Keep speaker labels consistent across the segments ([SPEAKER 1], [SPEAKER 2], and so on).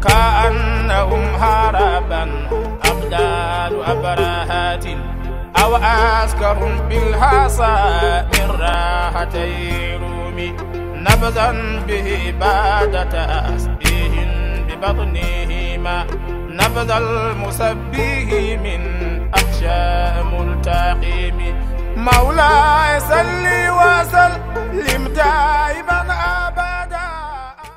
[SPEAKER 1] كأنهم هربا أبدال أبرهات أو عسكر بالحصى من راحتي رومي نبذا به بعد تسبيح ببطنهما نبذ المسبح من أخشى ملتقيم مولاي صل وسلم دائما أبدا.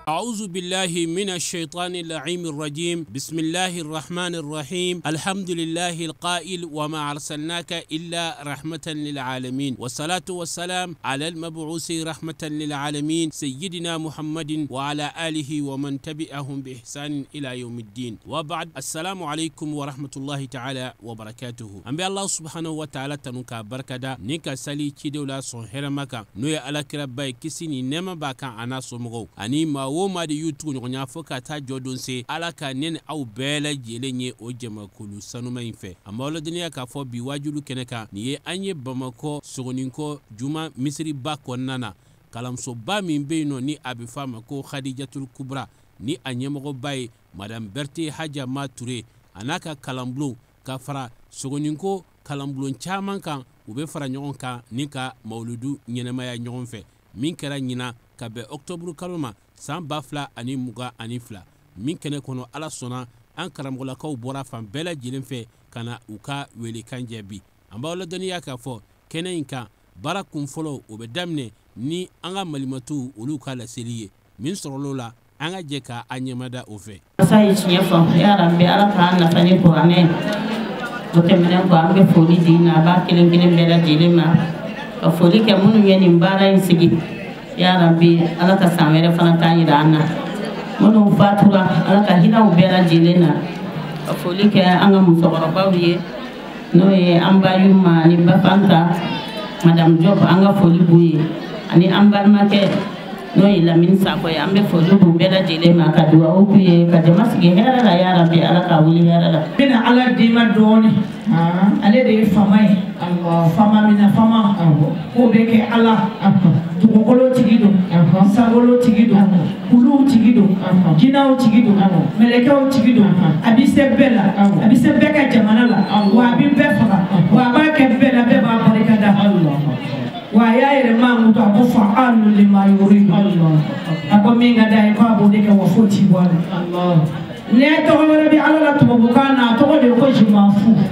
[SPEAKER 2] أعوذ بالله من الشيطان اللعين الرجيم. بسم الله الرحمن الرحيم. الحمد لله القائل وما أرسلناك إلا رحمة للعالمين، والصلاة والسلام على المبعوث رحمة للعالمين سيدنا محمد وعلى آله ومن تبعهم بإحسان إلى يوم الدين، وبعد. السلام عليكم ورحمة الله تعالى وبركاته. أنبي الله سبحانه وتعالى تنكا بركة نيكا سالي كيدولا سون هرمكا نويا على كرباي كسيني نما باكا أنا سمغو أني ما wo ma de y'u tugu ɲɔgɔn ɲa fo ka taa jɔ don se ala ka ne ni aw bɛɛ lajɛlen ye o jamakulu sanuma in fɛ. An b'aw ladɔnniya k'a fɔ bi waajulu kɛnɛ kan nin ye an ye Bamakɔ Sogonikɔ Juma misiriba kɔnɔna na, kalansoba min bɛ yen nɔ ni a bɛ f'a ma ko Hadijatul Kubra, ni a ɲɛmɔgɔba ye Madame Berthe Hajama Ture, a n'a ka kalanbulon ka fara Sogonikɔ kalanbulon caman kan, u bɛ fara ɲɔgɔn kan ni ka mawuludu ɲɛnɛmaya ɲɔgɔn fɛ min kɛra ɲinan ka bɛn octobre kalo ma san 2022 min kɛnɛ kɔnɔ. Ala sɔnna an karamɔgɔlakaw bɔra fan bɛɛ lajɛlen fɛ ka na u ka welekan jaabi. An b'aw ladɔnniya k'a fɔ kɛnɛ in kan baara kun fɔlɔ o bɛ daminɛ ni an ka malimatuw olu ka laseli ye min sɔrɔl'o la, an ka jɛ ka an ɲɛmada o fɛ.
[SPEAKER 3] Masa ye tiɲɛ fɔ ya Rabbi, Ala k'an nafa ni kuranɛ ye. O tɛmɛnen kɔ, an bɛ foli di na a b'a kelen kelen bɛɛ lajɛlen ma, ka foli kɛ minnu ye nin baara in sigi. Ya Rabbi, Ala ka san wɛrɛ fana k'an yira an na. Minnu fatura, Ala ka hinɛ u bɛɛ lajɛlen na. Ka foli kɛ an ka musokɔrɔbaw ye, n'o ye an ba Yuma ani ba Fanta, Madame Diop, an ka foli b'u ye, ani an balimakɛ n'o ye Lamini Sakɔ ye. An bɛ foli b'u bɛɛ lajɛlen ma, ka dugawu k'u ye, ka jama sigi hɛrɛ la. Ya Rabbi, Ala ka wuli hɛrɛ la.
[SPEAKER 4] N bɛna Ala d'i ma dɔɔnin. Ale de ye faama ye, faama mina faama k'o bɛ kɛ Ala. Dugukolo tigi don, sankolo tigi don, kuluw tigi don, jinɛw tigi don, mɛlɛkɛw tigi don. A bɛ se bɛɛ la, a bɛ se bɛɛ ka jamana la, wa a bɛ bɛɛ faga, wa a b'a kɛ bɛɛ la, bɛɛ b'a barika da. Wa a y'a yɛrɛ mankutu, a ko fa'alu lima yuridu, a ko min ka d'a ye k'a b'o de kɛ, wa foyi t'i bɔ a la. Ne tɔgɔ wɛrɛ bɛ Ala la tubabukan na, a tɔgɔ de ye ko je m'en fous,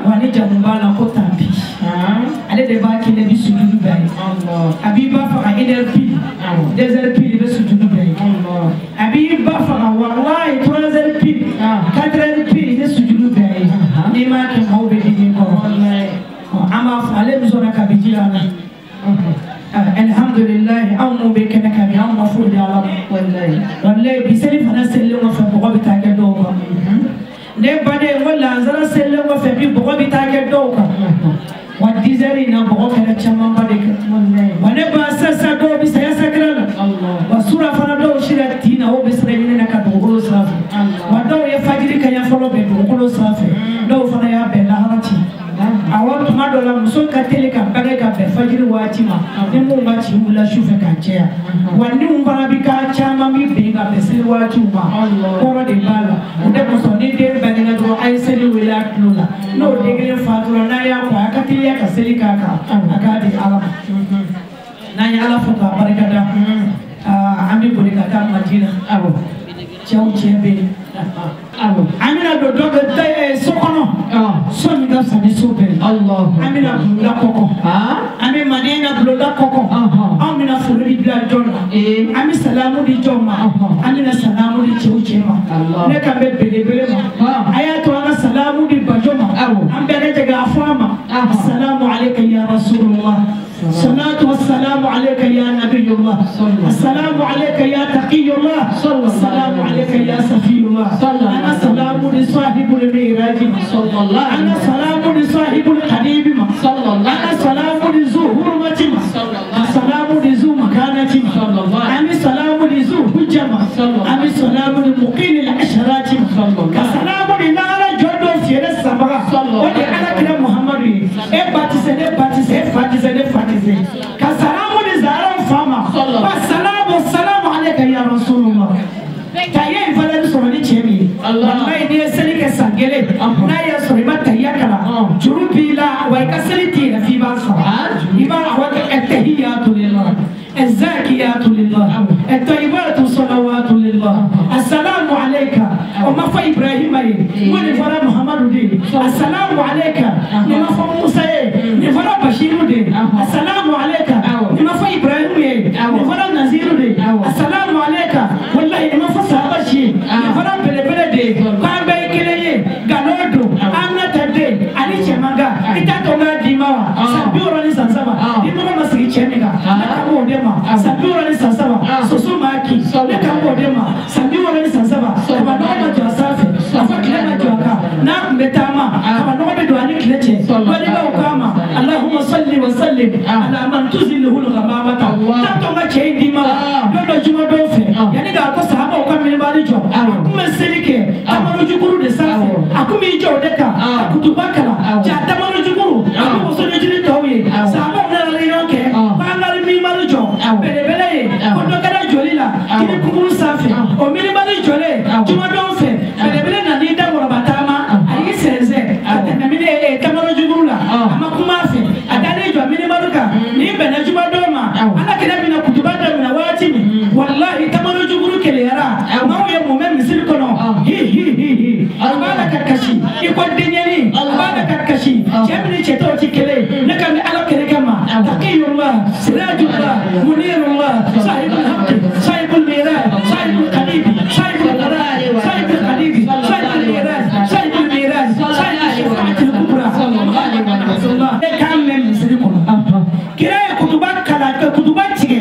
[SPEAKER 4] wa ni jamu b'a la ko tant pis. Ale de b'a kelen bi sujudu bɛɛ ye. A b'i ba faga 1 heure pile, 2 heures pile, i bɛ sujudu bɛɛ ye. A b'i ba faga walayi 3 heures pile, 4 heures pile, i bɛ sujudu bɛɛ ye. N'i m'a kɛ maaw bɛ dimi kɔrɔ. An b'a fɔ ale muso na kabi ji la. Alhamdulilayi, anw minnu bɛ kɛnɛ kan bi, anw ma foyi di Ala ma. Walayi, bi seli fana selilen kɔfɛ, bɔgɔ bɛ taa kɛ dɔw kan. Ne baden, ko lansara selilen kɔfɛ bi, bɔgɔ bɛ taa kɛ dɔw kan. Wa 10 heures in na, bɔgɔ kɛra camanba de kɛ. Wa ne ba sisan dɔw bɛ saya sakira la. Wa sura fana dɔw sira tin na, o bɛ sira ɲini na ka dugukolo sanfɛ. Wa dɔw ye fajiri kaɲɛ fɔlɔ bɛn dugukolo sanfɛ. Dɔw fana y'a bɛn lahara ci. Awɔ, tuma dɔ la muso ka teli ka bange ka bɛn fajiri waati ma, ni mun ka ci wulila su fɛ ka caya. Wa ni mun fana bi ka caman bi bɛn ka bɛn seli waatiw ma, kɔrɔ de b'a la. O de kosɔn ni den bangena dɔrɔn, a ye seli wele a tulo la. N'o den kelen fatura, n'a y'a kɔ, a ka teliya ka seli k'a kan, a k'a di Ala ma. N'an ye Ala fo k'a barikada, an bɛ boli ka taa Madina. Cɛw cɛ bɛ yen. An bɛna don dɔ so kɔnɔ, so min ka fisa ni so bɛɛ ye. An bɛna bulonda kɔkɔ, an bɛ Madina bulonda kɔkɔ. Anw bɛna foli di bila jɔn na, an bɛ salamu di jɔn ma, an bɛna salamu di cɛw cɛ ma. Ne kan bɛ belebele ma, a y'a to an ka salamu di bajo ma. An bɛɛ ka jɛ k'a fɔ a ma: Asalamu aleyka ya Rasulullah. الصلاة والسلام عليك يا نبي الله، السلام عليك يا تقي الله، السلام عليك يا سفي الله. أنا سلام لصاحب المعراج، أنا سلام لصاحب الحبيب، أنا سلام لذو حرمة، السلام لذو مكانة، أنا سلام لذو حجة، أنا سلام لمقيم العشرات، السلام لنار جود سير السبعة. وأنا كلام محمد إيه باتيسة إيه باتيسة إيه فاتيسة إيه فاتيسة. كسلام لزارة فما. والسلام والسلام عليك يا رسول الله. كاين فلان سوني Walayi n'i ye seli kɛ san kelen n'a y'a sɔrɔ i ma tahiya kalan juru b'i la wa i ka seli t'i yɛrɛ f'i b'a sɔrɔ i b'a fɔ attahiyatu lillah الزاكيات لله الطيبات الصلوات لله السلام عليك وما في إبراهيم ونفر محمد دي السلام عليك نما في موسى نفر بشير دي السلام عليك نما في إبراهيم نفر نزير دي السلام عليك والله نما في صحابة شي نفر بلبل دي كان بيكلي غالودو أنا تدي علي شمانغا إتاتونا ديما سبيوراني سانسابا ديما ما سيجي شميغا San 73 soso maa kin ne kan b'o de ma 73 kaba nɔgɔ ma jɔ a sanfɛ a fɔ tile ma jɔ a kan n'a tun bɛ taama kaba nɔgɔ bɛ don a ni tile cɛ dɔnnibaaw k'a ma Allahumma salli wa sallim ala man tuzilluhu al-ghamamata tantɔ n ka cɛ in d'i ma don dɔ juma don fɛ yanni k'a ko sahabaw ka minibali jɔ a kun bɛ seli kɛ tamarojukuru de sanfɛ a kun b'i jɔ o de kan ka kutuba kalan ja tamarojukuru a bɛ woso ni jiri tɔw ye sahabaw nana réunion kɛ k'an ka minibali jɔ belebele ye ko dɔ kɛra joli la kini kunkuru sanfɛ o minibali jɔlen jumadon fɛ belebele nan'i da wɔrɔba taama a y'i sɛnsɛn ka tɛmɛ mini tamarojukuru la a ma kuma a fɛ a dalen jɔ minibali kan n'i bɛnna jumadon ma ala kɛnɛ bɛna kutuba daminɛ waati min walahi tamarojukuru keleyara maaw ye mun mɛn misiri kɔnɔ hi hi hi hi a b'a la ka kasi i ko denyɛrɛnin a b'a la ka kasi cɛ min ni cɛ tɔw ti kelen ne ka ni ala kɛrɛkɛ ma taqiyullah sirajullah munirullah sahibul haqqi sahibul miras sahibul qadibi sahibul qarar sahibul qadibi sahibul miras sahibul miras sahibul shafaatil kubra ne kan mɛn misiri kɔnɔ kira ye kutuba kalan ka kutuba tigɛ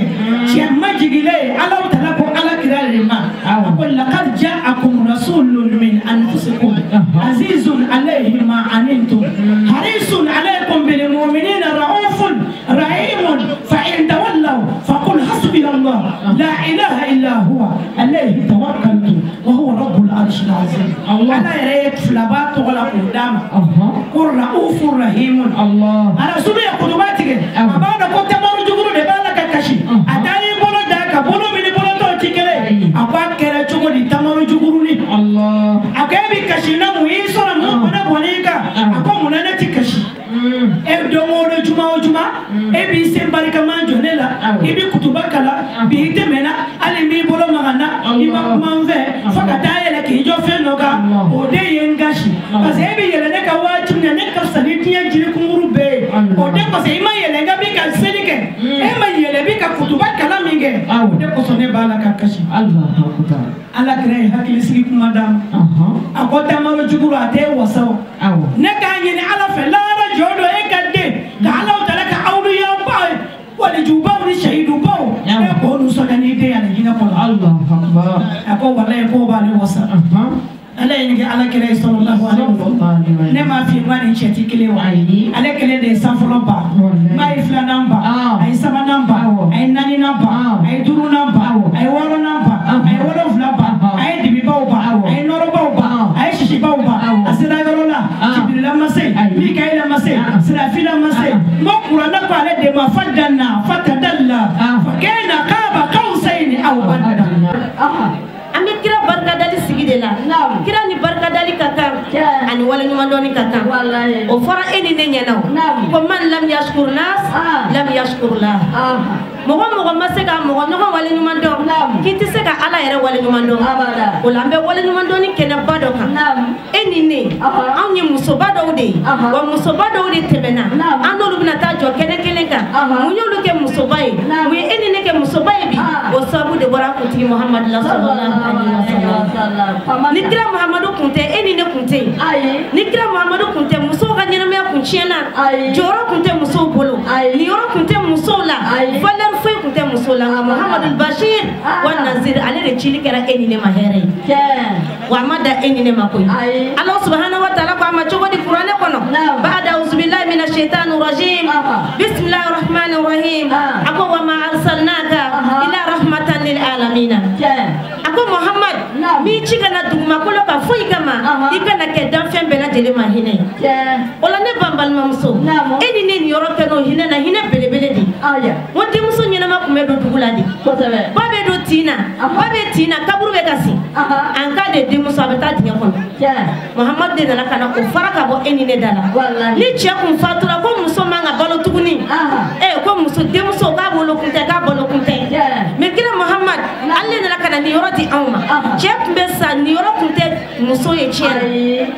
[SPEAKER 4] cɛ majigilen Alahu taala ko ala kira de ma a ko laqad ja'akum rasulun min anfusikum azizun alayhi ma anittum harisun alaykum bil mu'minina raufun rahimun fa in tawallaw faqul hasbiya Allah la ilaha illa huwa alayhi tawakkaltu wa huwa rabbul arshil azim. Ala yɛrɛ ye filaba tɔgɔ la k'o d'a ma ko raufun rahimun. A rasulu ye kutuba tigɛ a b'a dɔn ko tamarojukuru de b'a la ka kasi a taar'i bolo d'a kan bolo min ni bolo tɔw ti kelen a ko a kɛra cogo di tamarojukuru ni a ko e bɛ kasi na mun y'i sɔrɔ mun bɔnɛ bɔn'i kan a ko munna ne ti kasi e don o don juma o juma e b'i sen barikama jɔ ne la i bɛ kutuba kalan bi i tɛmɛna hali n b'i bolo maga n na i ma kuma n fɛ fo ka taa yɛlɛ k'i jɔ fɛn dɔ kan o de ye n kasi parce que e bɛ yɛlɛ ne ka waati min na ne ka fisa ni diɲɛ jiri kunkuru bɛɛ ye o de kosɔn i ma yɛlɛ n ka bi ka seli kɛ e ma yɛlɛ bi ka kutuba kalan min kɛ o de kosɔn ne b'a la ka kasi. Ala kira ye hakili sigi kuma d'a ma a ko tamarojukuru a t'e wasa wa ne k'a ɲini ala fɛ lahara jɔ dɔ e ka den ka Alahu taala ka awliyabaw walijubaw ni sahidubaw e k'o nisɔndiya n'i den alijinɛ kɔnɔ. A ko walayi k'o b'ale wasa. Ala ye nin kɛ ala kira ye sallallahu alaihi wa sallam. Ne m'a f'i ye n k'a ni cɛ ti kelen wa ale kelen de ye san fɔlɔ ban n'a ye filanan ban a ye sabanan ban a ye naaninan ban a ye duurunan ban a ye wɔɔrɔnan ban a ye wolonfila ban a ye dibibaw ban a ye nɔrɔbaw ban a ye sisibaw ban a sera yɔrɔ la Jibirila ma se Mikayila ma se Sirafila ma se n ko kuranɛ ko ale de ma fa danna fa tadalla fa kana qaba qawsayni aw adna.
[SPEAKER 3] An bɛ kira barikadali sigi de la kira ni barikadali ka kan ani waleɲumandɔnni ka kan o fɔra e ni ne ɲɛna o ko man lam yashkur nas lam yashkur la mɔgɔ mɔgɔ ma se ka mɔgɔ ɲɔgɔn waleɲuman dɔn k'i tɛ se ka ala yɛrɛ waleɲuman dɔn o la an bɛ waleɲumandɔnni kɛnɛba dɔ kan e ni ne anw ye musoba dɔw de ye wa musoba dɔw de tɛmɛna an n'olu bɛna taa jɔ kɛnɛ kelen kan mun y'olu kɛ musoba ye mun ye e ni ne kɛ musoba ye bi o sababu de bɔra kuntigi Muhamadu la sallallahu alaihi wa sallam. Ni kira Muhamadu kun tɛ e ni ne kun tɛ yen ni kira Muhamadu kun tɛ musow ka ɲɛnamaya kun tiɲɛna jɔyɔrɔ kun tɛ musow bolo niyɔrɔ kun tɛ musow la valeur foyi kun tɛ muso la nka Muhamadu Bashir wa Nazir ale de cili kɛra e ni ne ma hɛrɛ ye wa a ma da e ni ne ma koyi. Ala subahana wa taala ko a ma cogo di kuranɛ kɔnɔ ba'da auzubillahi mina shaitani rajim bismillahi rahmani rahim a ko wa ma arsalnaka illa rahmatan lil alamin a ko Muhammad m'i ci ka na dugumakolo kan foyi kama i kana kɛ danfɛn bɛɛ lajɛlen ma hinɛ ye o la ne ban balimamuso e ni ne niyɔrɔ kɛ n'o hinɛ na hinɛ belebele de n ko denmuso ɲɛnama tun bɛ don dugu la de ba bɛ don tin na ba bɛ tin na kaburu bɛ ka sen En cas de denmuso a bɛ taa dingɛ kɔnɔ. Muhamadu de nana ka na o fara ka bɔ e ni ne da la. Ni cɛ kun fatura ko muso man ka balo tuguni. Ko muso denmuso k'a wolo kun tɛ k'a balo kun tɛ. Mais kira Muhamadu ale nana ka na nin yɔrɔ di anw ma. Cɛ tun bɛ sa nin yɔrɔ kun tɛ muso ye tiɲɛ na.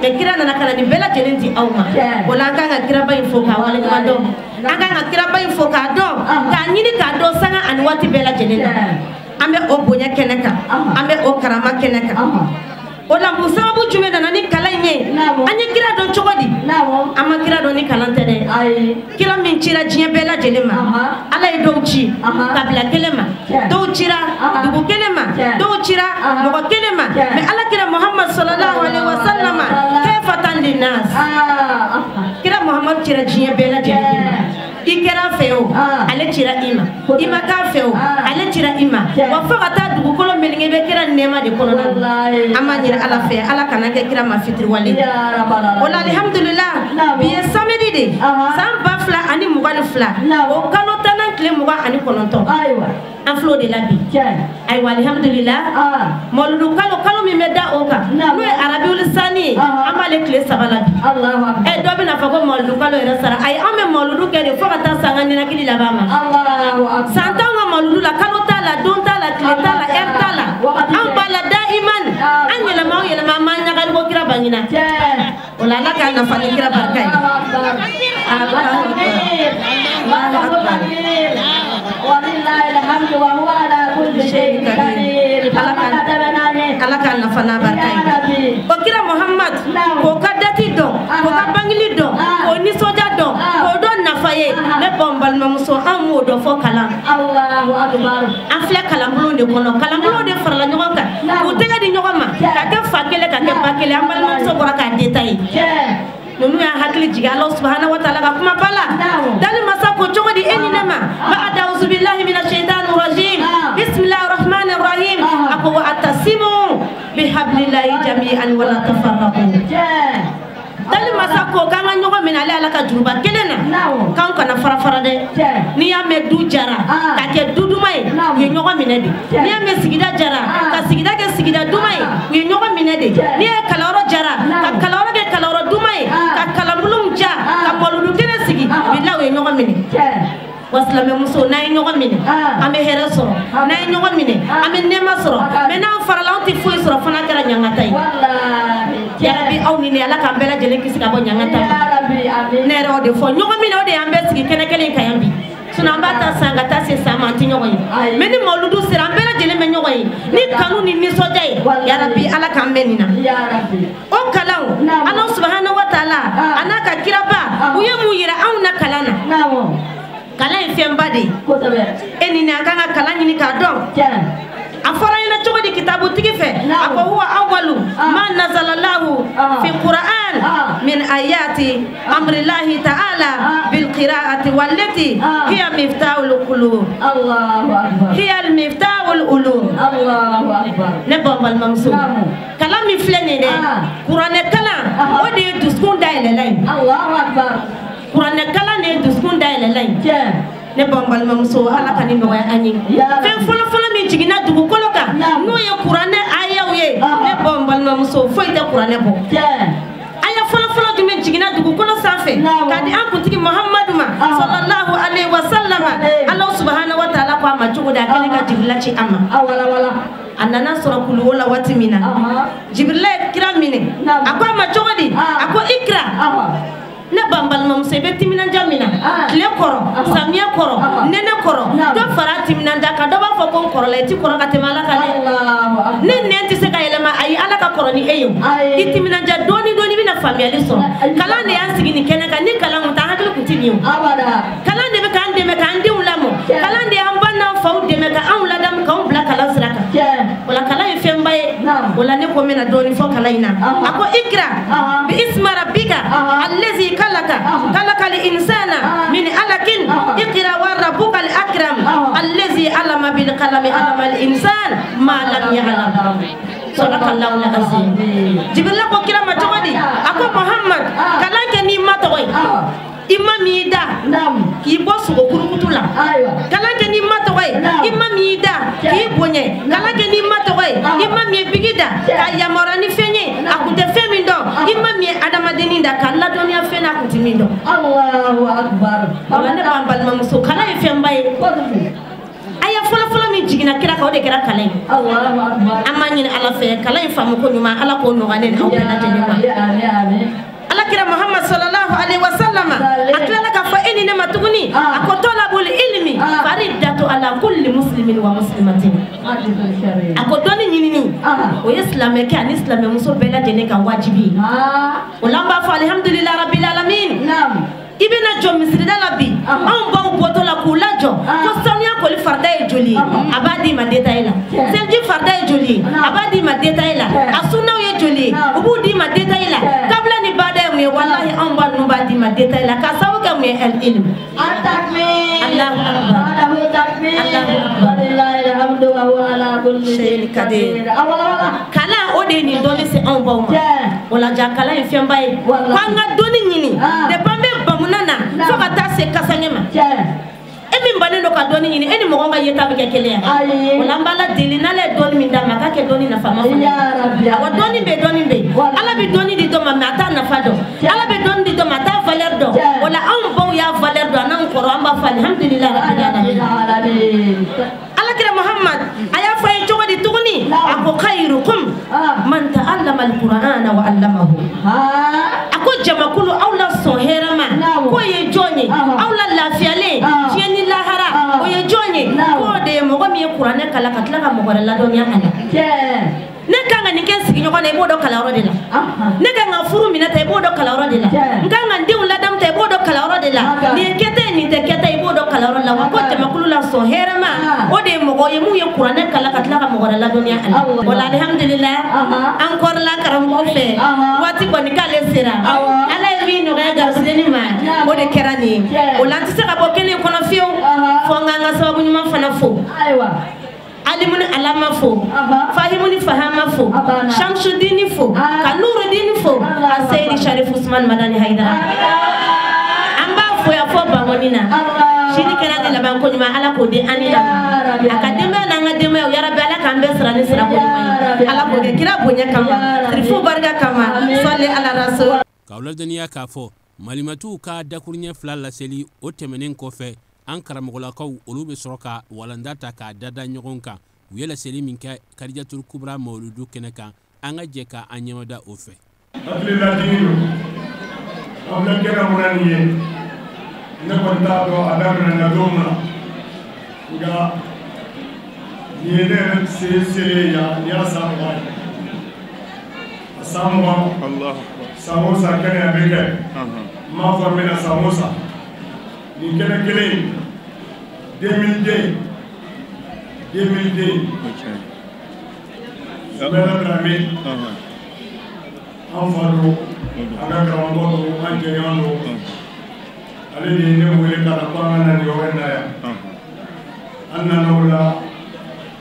[SPEAKER 3] Mais kira nana ka na nin bɛɛ lajɛlen di aw ma. O la an kan ka kiraba in fo k'a waleɲuman dɔn. An kan ka kiraba in fo k'a dɔn. K'a ɲini k'a dɔn sanga ani waati bɛɛ lajɛlen na. An bɛ o bonya kɛnɛ kan. An bɛ o karama kɛnɛ kan. O la mun sababu jumɛn nana ni kalan in ye? An ye kira dɔn cogo di? An ma kira dɔn ni kalan tɛ dɛ. Kira min cira diɲɛ bɛɛ lajɛlen ma. Ala ye dɔw ci kabila kelen ma. Dɔw cira dugu kelen ma. Dɔw cira mɔgɔ kelen ma. Mais ala kira Muhammad sallallahu alaihi wa sallam kayfatan linnas. Kira Muhammad cira diɲɛ bɛɛ lajɛlen ma. I kɛra fɛ o, ale cira i ma. I ma k'a fɛ o, ale cira i ma. Wa fo ka taa dugukolo meleke bɛ kira nɛɛma de kɔnɔna na. An b'a ɲini Ala fɛ, Ala kana kɛ kira ma fitiriwale. O la alihamudulila, bi ye samedi de ye, san 2022, o kalo 10nan tile 29. An filɛ o de la bi. Ayiwa alihamudulila, mɔludu kalo min bɛ da o kan, n'o ye arabiwuli sani ye, an b'ale tile 3 la bi. Dɔ bɛna fɔ ko mɔludu kalo yɛrɛ sara. Ayi, an bɛ mɔludu kɛ de fo ka taa san ka ninakili laban ma. San t'anw ka mɔludu la, kalo t'a la, don t'a la, tile t'a la, heure t'a la. Anw b'a la daiman. An yɛlɛma o yɛlɛma, an b'an ɲagali ko kira bangina. O la Ala k'an nafa ni kira barika ye. Ala k'an nafa n'a barika ye. O kira Muhammad k'o ka dati dɔn, k'o ka bangeli dɔn, k'o nisɔndiya dɔn, k'o dɔn nafa ye. Ne baw balimamuso, an m'o dɔn fɔ kalan. An filɛ kalanbulon de kɔnɔ, kalanbulon de farala ɲɔgɔn kan, k'u tɛgɛ di ɲɔgɔn ma, ka kɛ fa kelen, ka kɛ ba kelen. An balimamuso bɔra k'a détaillé. Ninnu y'a hakili jigin Ala subahana wa taala ka kuma ba la. Dali masa ko cogo di e ni ne ma? Ba'da auzubillahi minash shaitani rajim. Bismillahir rahmanir rahim. A ko wa atasimu bihablillahi jami'an wa la tafarraqu. Dali masa ko k'an ka ɲɔgɔn minɛ ale Ala ka juruba kelen na, k'an kana fara fara dɛ. N'i y'a mɛn du jara ka kɛ du duman ye, u ye ɲɔgɔn minɛ de. N'i y'a mɛn sigida jara ka sigida kɛ sigida duman ye, u ye ɲɔgɔn minɛ de. N'i ye kalanyɔrɔ jara ka kalanyɔrɔ kɛ kalanyɔrɔ duman ye, ka kalanbulonw ja ka mɔlulu kelen sigi, bilahi u ye ɲɔgɔn minɛ. Wa silamɛmuso, n'an ye ɲɔgɔn minɛ, an bɛ hɛrɛ sɔrɔ. N'an ye ɲɔgɔn minɛ, an bɛ nɛɛma sɔrɔ. Mais n'an farala, anw tɛ foyi sɔrɔ fo n'a kɛra ɲangata ye. Yarabi aw ni ne, Ala k'an bɛɛ lajɛlen kisi ka bɔ ɲangata ma. Ne yɛrɛ y'o de fɔ, ɲɔgɔn minɛ o de y'an bɛɛ sigi kɛnɛ kelen kan yan bi. Sinon an b'a ta san ka taa se san ma, an tɛ ɲɔgɔn ye. Mais ni mawuludu sera, an bɛɛ lajɛlen bɛ ɲɔgɔn ye ni kanu ni nisɔndiya ye. Yarabi Ala k'an bɛn nin na. O kalanw, Ala subahana wa taala a n'a ka kiraba, u ye mun yira anw na kalan na? Kalan ye fɛnba de ye. E ni ne, an kan ka kalan ɲini k'a dɔn. A fɔra ɲɛna cogo di kitabutigi fɛ? A ko huwa awwalu ma nazalallahu fi Qur'an min ayati amrillahi ta'ala bil qira'ati wallati hiya miftahul qulub. Hiya al miftahul ulum. Ne balimamuso, kalan min filɛ nin ye dɛ, kuranɛ kalan, o de ye dusukun dayɛlɛla ye. Kuranɛ kalan de ye dusukun dayɛlɛla ye. Ne balimamuso, Ala ka nin nɔgɔya an ye. Fɛn fɔlɔfɔlɔ min jiginna dugukolo kan, n'o ye kuranɛ ayaw ye. Ne balimamuso, foyi tɛ kuranɛ bɔ. Aya fɔlɔfɔlɔ jumɛn jiginna dugukolo sanfɛ k'a di an kuntigi Muhammadu ma sallallahu alaihi wa sallam? Ala subahana wa taala ko a ma cogo di? A kɛlen ka Jibirila ci a ma. A nana sɔrɔ kuluwo la waati min na, Jibirila ye kira minɛ. A ko a ma cogo di? A ko ikra. Ne balimamuso, i bɛ timinanja min na tile kɔrɔ, samiyɛ kɔrɔ, nɛnɛ kɔrɔ, dɔ fara timinanja kan. Dɔ b'a fɔ ko n kɔrɔla, i ti kɔrɔ ka tɛmɛ Ala kan dɛ. Ne nɛn tɛ se ka yɛlɛma, ayi, Ala ka kɔrɔ ni e ye o. I timinanja dɔɔni dɔɔni, i bɛna faamuyali sɔrɔ. Kalan de y'an sigi nin kɛnɛ kan. Ni kalan kun tɛ, an hakili kun tɛ nin ye o. Kalan de bɛ k'an dɛmɛ k'an denw lamɔ. Kalan de y'an ba n'an faw dɛmɛ k'anw ladamu, k'anw bila kalan sira kan. O la kalan ye fɛnba ye. O la ne ko n bɛna dɔɔni fɔ kalan in na. A ko ikra bi isma rabbika allazi kalaka kalakal insana min alakin ikra wa rabbukal akram allazi allama bil qalami allama al insan ma lam ya'lam. Sadaqallahu al-azim. Jibril ko kira ma cogo di? A ko Muhammad, kalan kɛ n'i ma tɔgɔ ye. I ma min y'i da k'i bɔ sogo kurukutu la. Kalan kɛ n'i ma tɔgɔ ye. I ma min y'i da k'i bonya. Kalan kɛ n'i ma tɔgɔ ye. I ma min ye bigi da.
[SPEAKER 5] Allahu akbar.
[SPEAKER 3] O la ne b'an balimamuso kalan ye fɛnba ye. Aya fɔlɔ fɔlɔ min jiginna kira kan o de kɛra kalan ye.
[SPEAKER 5] Allahu akbar.
[SPEAKER 3] An b'a ɲini Ala fɛ kalan in faamu ko ɲuman Ala k'o nɔgɔya ne ni aw bɛɛ lajɛlen ma. Ala kira Muhammad sallallahu alaihi wasallam a tilala k'a fɔ e ni ne ma tuguni a ko talabul ilmi faridatu ala kulli muslimin wa muslimatin. A ko dɔnni ɲinini o ye silamɛkɛ ani silamɛmuso bɛɛ lajɛlen ka wajibi ye. O la an b'a fɔ alihamdulilahi rabbil alamin. I bɛna jɔ misirida la bi anw baw bɔtɔ la k'u lajɔ ko sanuya koli farida ye joli ye a b'a d'i ma détail la, seliji farida ye joli ye a b'a d'i ma détail la, a sunnaw ye joli ye u b'u d'i ma détail la, kabila ni bada ye mun ye walahi anw ba ninnu b'a d'i ma détail la k'a sababu kɛ mun ye al ilm. Allahu akbar. Allahu akbar. Kalan o de ye nin dɔnni se anw baw ma. O la ja kalan ye fɛnba ye k'an ka dɔnni ɲini depuis an bɛ bamuna na fo ka taa se kasange ma. E min bannen don ka dɔnni ɲini e ni mɔgɔ ka yeta bɛ kɛ kelen ye. O la an b'Ala deli n'Ala ye dɔnni min d'a ma a k'a kɛ dɔnni nafama fana ye. Awɔ dɔnni bɛ yen dɔnni bɛ yen. Ala bɛ dɔnni di dɔ ma mais a t'a nafa dɔn. Ala bɛ dɔnni di dɔ ma a t'a valeur dɔn. O la anw baw y'a valeur dɔn a n'anw kɔrɔ an b'a fɔ alihamudulilayi rabbil alamin. Alakira Muhammad a y'a fɔ a ye cogo di tuguni a ko khayrukum man ta'allama al-Qur'ana wa 'allamahu. A ko jamakulu aw la sɔn hɛrɛ ma k'o ye jɔn ye aw la lafiyalen diɲɛ ni lahara o ye jɔn ye k'o de ye mɔgɔ min ye kuranɛ kalan ka tila ka mɔgɔ wɛrɛ ladɔnniya a la. Ne kan ka nin kɛ n sigiɲɔgɔn na i b'o dɔn kalanyɔrɔ de la. Ne kan ka furu minɛ ta i b'o dɔn kalanyɔrɔ de la. N kan ka n denw ladamu ta i b'o dɔn kalanyɔrɔ de la. Nin ye kɛta ye nin tɛ kɛta ye i b'o dɔn kalanyɔrɔ la. Wa ko jamakulu la sɔn hɛrɛ ma o de ye mɔgɔ ye mun ye kuranɛ kalan ka tila ka mɔgɔ wɛrɛ ladɔnniya a la. O la alihamudulilayi an kɔrɔla karamɔgɔ fɛ waati kɔni k'ale sera. Ala ye min nɔgɔya garisigɛni ma o de kɛra nin ye. O la an tɛ se ka bɔ kɛnɛ kɔnɔ fiyewu fo n k'an ka sababu ɲuman fana fo. Alimuni alama fo, fahimuni fahama fo, shamsudini fo, ka nurudini fo, ka seyidi Sharif Usman Madani Haidara. An b'a fo yan fo Bangoni na. Sini kɛra de laban ko ɲuman Ala k'o di an ni a ma. A ka denbaya n'an ka denbayaw yarabi Ala k'an bɛɛ sara ni sira ko ɲuman ye. Ala k'o kɛ kira bonya kama, sirifu barika kama, sɔli ala rasul.
[SPEAKER 2] K'aw ladɔnniya k'a fɔ malimatuw ka dakuruɲɛ fila laseli o tɛmɛnen kɔfɛ an karamɔgɔlakaw olu bɛ sɔrɔ ka walanda ta k'a dada ɲɔgɔn kan u ye laseli min kɛ Kadijatul Kubra mawuludu kɛnɛ kan an ka jɛ ka an ɲɛmada o fɛ.
[SPEAKER 6] Hakililatigi don an filɛ kɛnɛ mun na nin ye ne kɔni t'a dɔn a daminɛna don min na nka nin ye ne yɛrɛ selen yan nin y'a san 20 ye a san 20 san o san kɛnɛ a bɛ kɛ n m'a fɔ n bɛna san o san nin kɛnɛ kelen in 2002 Sumala Dramé an fa don an ka karamɔgɔ don an jɛɲɔgɔn don ale de ye ne wele ka na ko an ka na nin yɔrɔ in na yan an nana o la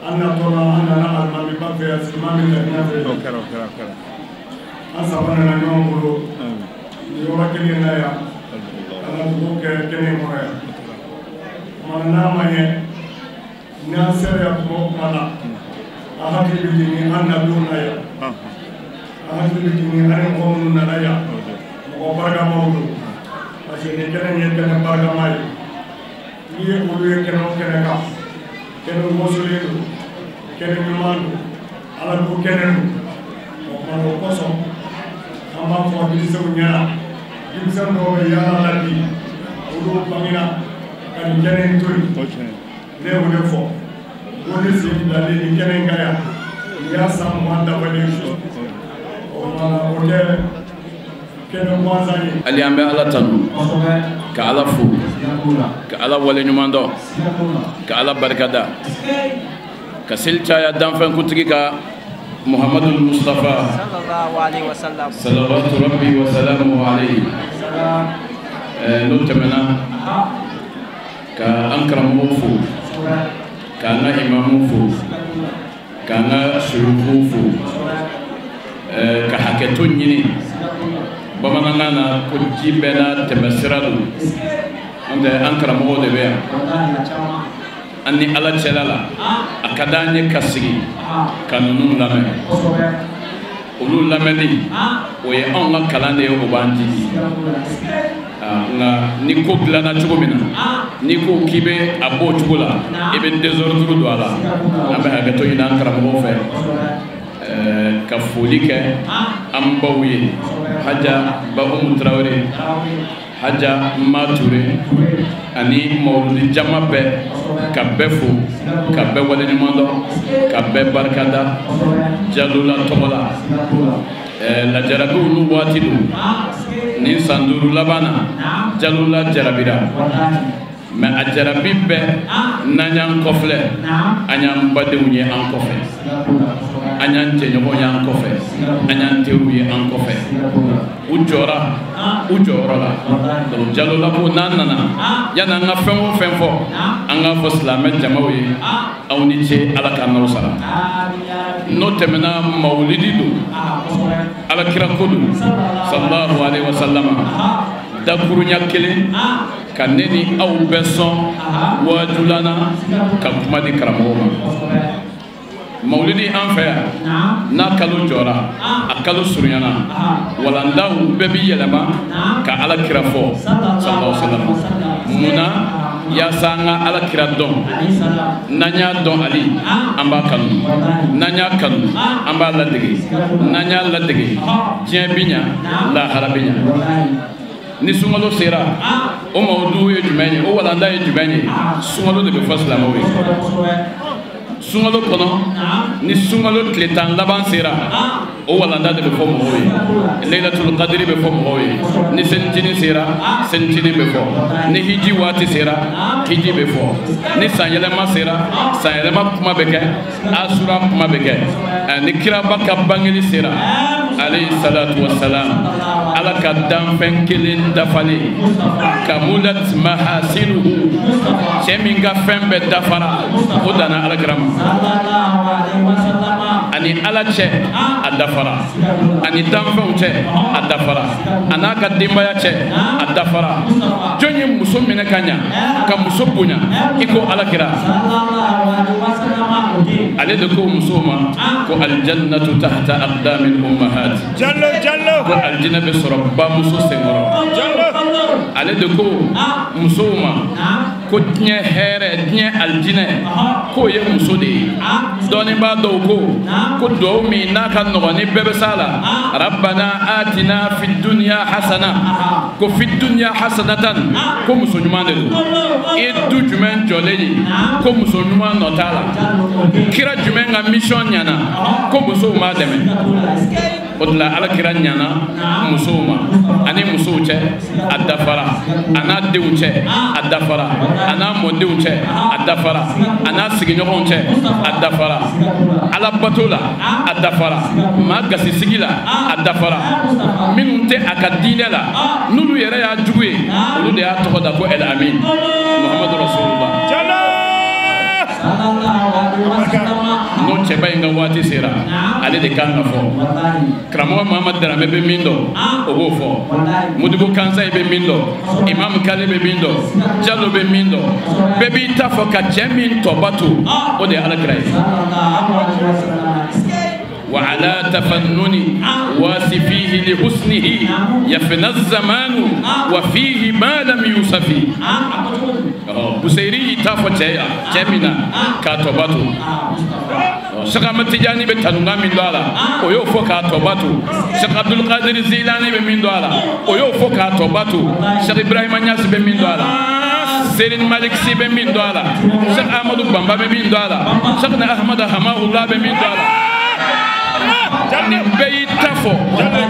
[SPEAKER 6] an natɔ la an nana alimamiba fɛ yan Silimami Lamina fɛ an saba nana ɲɔgɔn bolo nin yɔrɔ kelen in na yan ka na dugu kɛ kɛnɛ in kɔnɔ yan kumana n'a ma ɲɛ n'an sera yan tuma o tuma na a hakili bɛ jigin an na don na yan a hakili bɛ jigin an ni mɔgɔ minnu nana yan mɔgɔ barikamaw don parce que nin kɛnɛ in ye kɛnɛ barikama ye n'i ye olu ye kɛnɛ o kɛnɛ kan kɛnɛ wosolen don kɛnɛ ɲuman don Ala ko kɛnɛ don o kumana o kosɔn an b'a fɔ denmisɛnw ɲɛna denmisɛn dɔw bɛ yaala la bi olu bangena ka nin kɛnɛ in to yen ne y'o de fɔ ko ne sen bilalen nin kɛnɛ in kan yan nin y'a san 20 dafalen ye o kumana o tɛ kɛnɛ gansan ye.
[SPEAKER 7] Hali an bɛ Ala tanu ka Ala fo ka Ala waleɲuman dɔn ka Ala barikada ka seli caya danfɛnkuntigi ka Muhammadu Mustafa salawatu rabbi wa salamuhu alayhi. N'o tɛmɛna ka an karamɔgɔw fo k'an ka imamuw fo k'an ka suyukuw fo ka hakɛto ɲini bamanankan na ko ji bɛɛ n'a tɛmɛsira don n'o tɛ an karamɔgɔw de bɛ yan an ni Ala cɛla la a ka d'an ye ka sigi ka ninnu lamɛn olu lamɛnni o ye anw ka kalan de ye o b'an jigi Nka ni ko dilanna cogo min na, n'i ko k'i bɛ a bɔ o cogo la, i bɛ désordre don a la. An bɛ hakɛto ɲini an karamɔgɔw fɛ ka foli kɛ an baw ye, Haja Ba Umu Tarawele, Haja Ma Ture ani mawuludi jama bɛɛ, ka bɛɛ fo, ka bɛɛ waleɲuman dɔn, ka bɛɛ barikada Jalola tɔgɔ la. Lajarabiw n'u waati don, nin san 5 laban na Jalola jarabira, mais a jarabi bɛɛ n'an y'an kɔfilɛ, an y'an badenw ye an kɔfɛ, an y'an jɛɲɔgɔn ye an kɔfɛ, an y'an teriw ye an kɔfɛ. U jɔra u jɔyɔrɔ la. Donc Jalola ko n'an nana, yanni an ka fɛn o fɛn fɔ, an k'a fɔ silamɛ jamaw ye, aw ni ce, Ala k'an n'aw sara. N'o tɛmɛna, mawulidi don, Alakira ko don, sallallahu alaihi wa sallama. Dakurunya kelen ka ne ni aw bɛɛ sɔn waajulana ka kuma di karamɔgɔw ma. Mawulidi an fɛ yan, n'a kalo jɔra, a kalo surunyana, walandaw bɛɛ bi yɛlɛma ka Ala kira fɔ sallallahu alaihi wa sallam. Munna? Yaasa an ka Ala kira dɔn. N'an y'a dɔn ali, an b'a kanu. N'an y'a kanu, an b'a ladege. N'an y'a ladege, diɲɛ bi ɲa, lahara bi ɲa. Ni sunkalo sera, o mawudu ye jumɛn ye, o walanda ye jumɛn ye? Sunkalo de bɛ fɔ silamɛw ye. Sunkalo kɔnɔ, ni sunkalo tile 10 laban sera, o walanda de bɛ fɔ mɔgɔw ye. Laylatul Qadri bɛ fɔ mɔgɔw ye. Ni selicinin sera, selicinin bɛ fɔ. Ni hiji waati sera, hiji bɛ fɔ. Ni sanyɛlɛma sera, sanyɛlɛma kuma bɛ kɛ, asura kuma bɛ kɛ. Ni kiraba ka bangeli sera, alayhi salatu wassalam, Ala ka danfɛn kelen dafalen, kamulat mahasinuhu, cɛ min ka fɛn bɛɛ dafara, o danna Ala kira ma. Ani Ala cɛ a dafara, ani danfɛnw cɛ a dafara, a n'a ka denbaya cɛ a dafara. Jɔn ye muso minɛ ka ɲa, ka muso bonya i ko Ala kira? Ale de ko musow ma ko aljannatu tahta aqdamil ummahat, ko aljinɛ bɛ sɔrɔ bamuso senkɔrɔ. Ale de ko musow ma ko diɲɛ hɛrɛ, diɲɛ aljinɛ, k'o ye muso de ye. Dɔnnibaa dɔw ko ko duwawu min n'a ka nɔgɔn ni bɛɛ bɛ s'a la, rabbana atina fi dunya hasana, ko fi dunya hasanatan, ko muso ɲuman de don. I du jumɛn jɔlen ye ko muso ɲuman nɔ t'a la? Kira jumɛn ka mission ɲana ko musow m'a dɛmɛ? O de la Ala kira ɲana musow ma, ani musow cɛ a dafara, a n'a denw cɛ a dafara, a n'a mɔdenw cɛ a dafara, a n'a sigiɲɔgɔnw cɛ a dafara, Ala bato la a dafara, maa gasisigi la a dafara. Minnu tɛ a ka diinɛ la, n'olu yɛrɛ y'a jugu ye, olu de y'a tɔgɔ da ko El Amin Muhammadu Rasulullah. N'o cɛba in ka waati sera, ale de kan ka fɔ. Karamɔgɔ Mahamadu Daramɛ bɛ min dɔn, o b'o fɔ. Modibo Kansayi bɛ min dɔn, Imam Kale bɛ min dɔn, Jalo bɛ min dɔn, bɛɛ b'i ta fɔ ka cɛ min tɔba to, o de ye Ala kira ye. وعلى تفنن واسفيه لحسنه يفنى الزمان وفيه ما لم يوصف. Busayiri y'i ta fɔ cɛ ya, cɛ min na k'a tɔba to. Cheikh Ahmad Tidiane bɛ tanunkan min dɔn a la, o y'o fɔ k'a tɔba to. Cheikh Abdul Qadir Zilani bɛ min dɔn a la, o y'o fɔ k'a tɔba to. Cheikh Ibrahima Niass bɛ min dɔn a la, Serigne Malick Sy bɛ min dɔn a la, Cheikh Ahmadou Bamba bɛ min dɔn a la, Cheikh Ahmad Hamahullah bɛ min dɔn a la. Nin bɛɛ y'i ta fɔ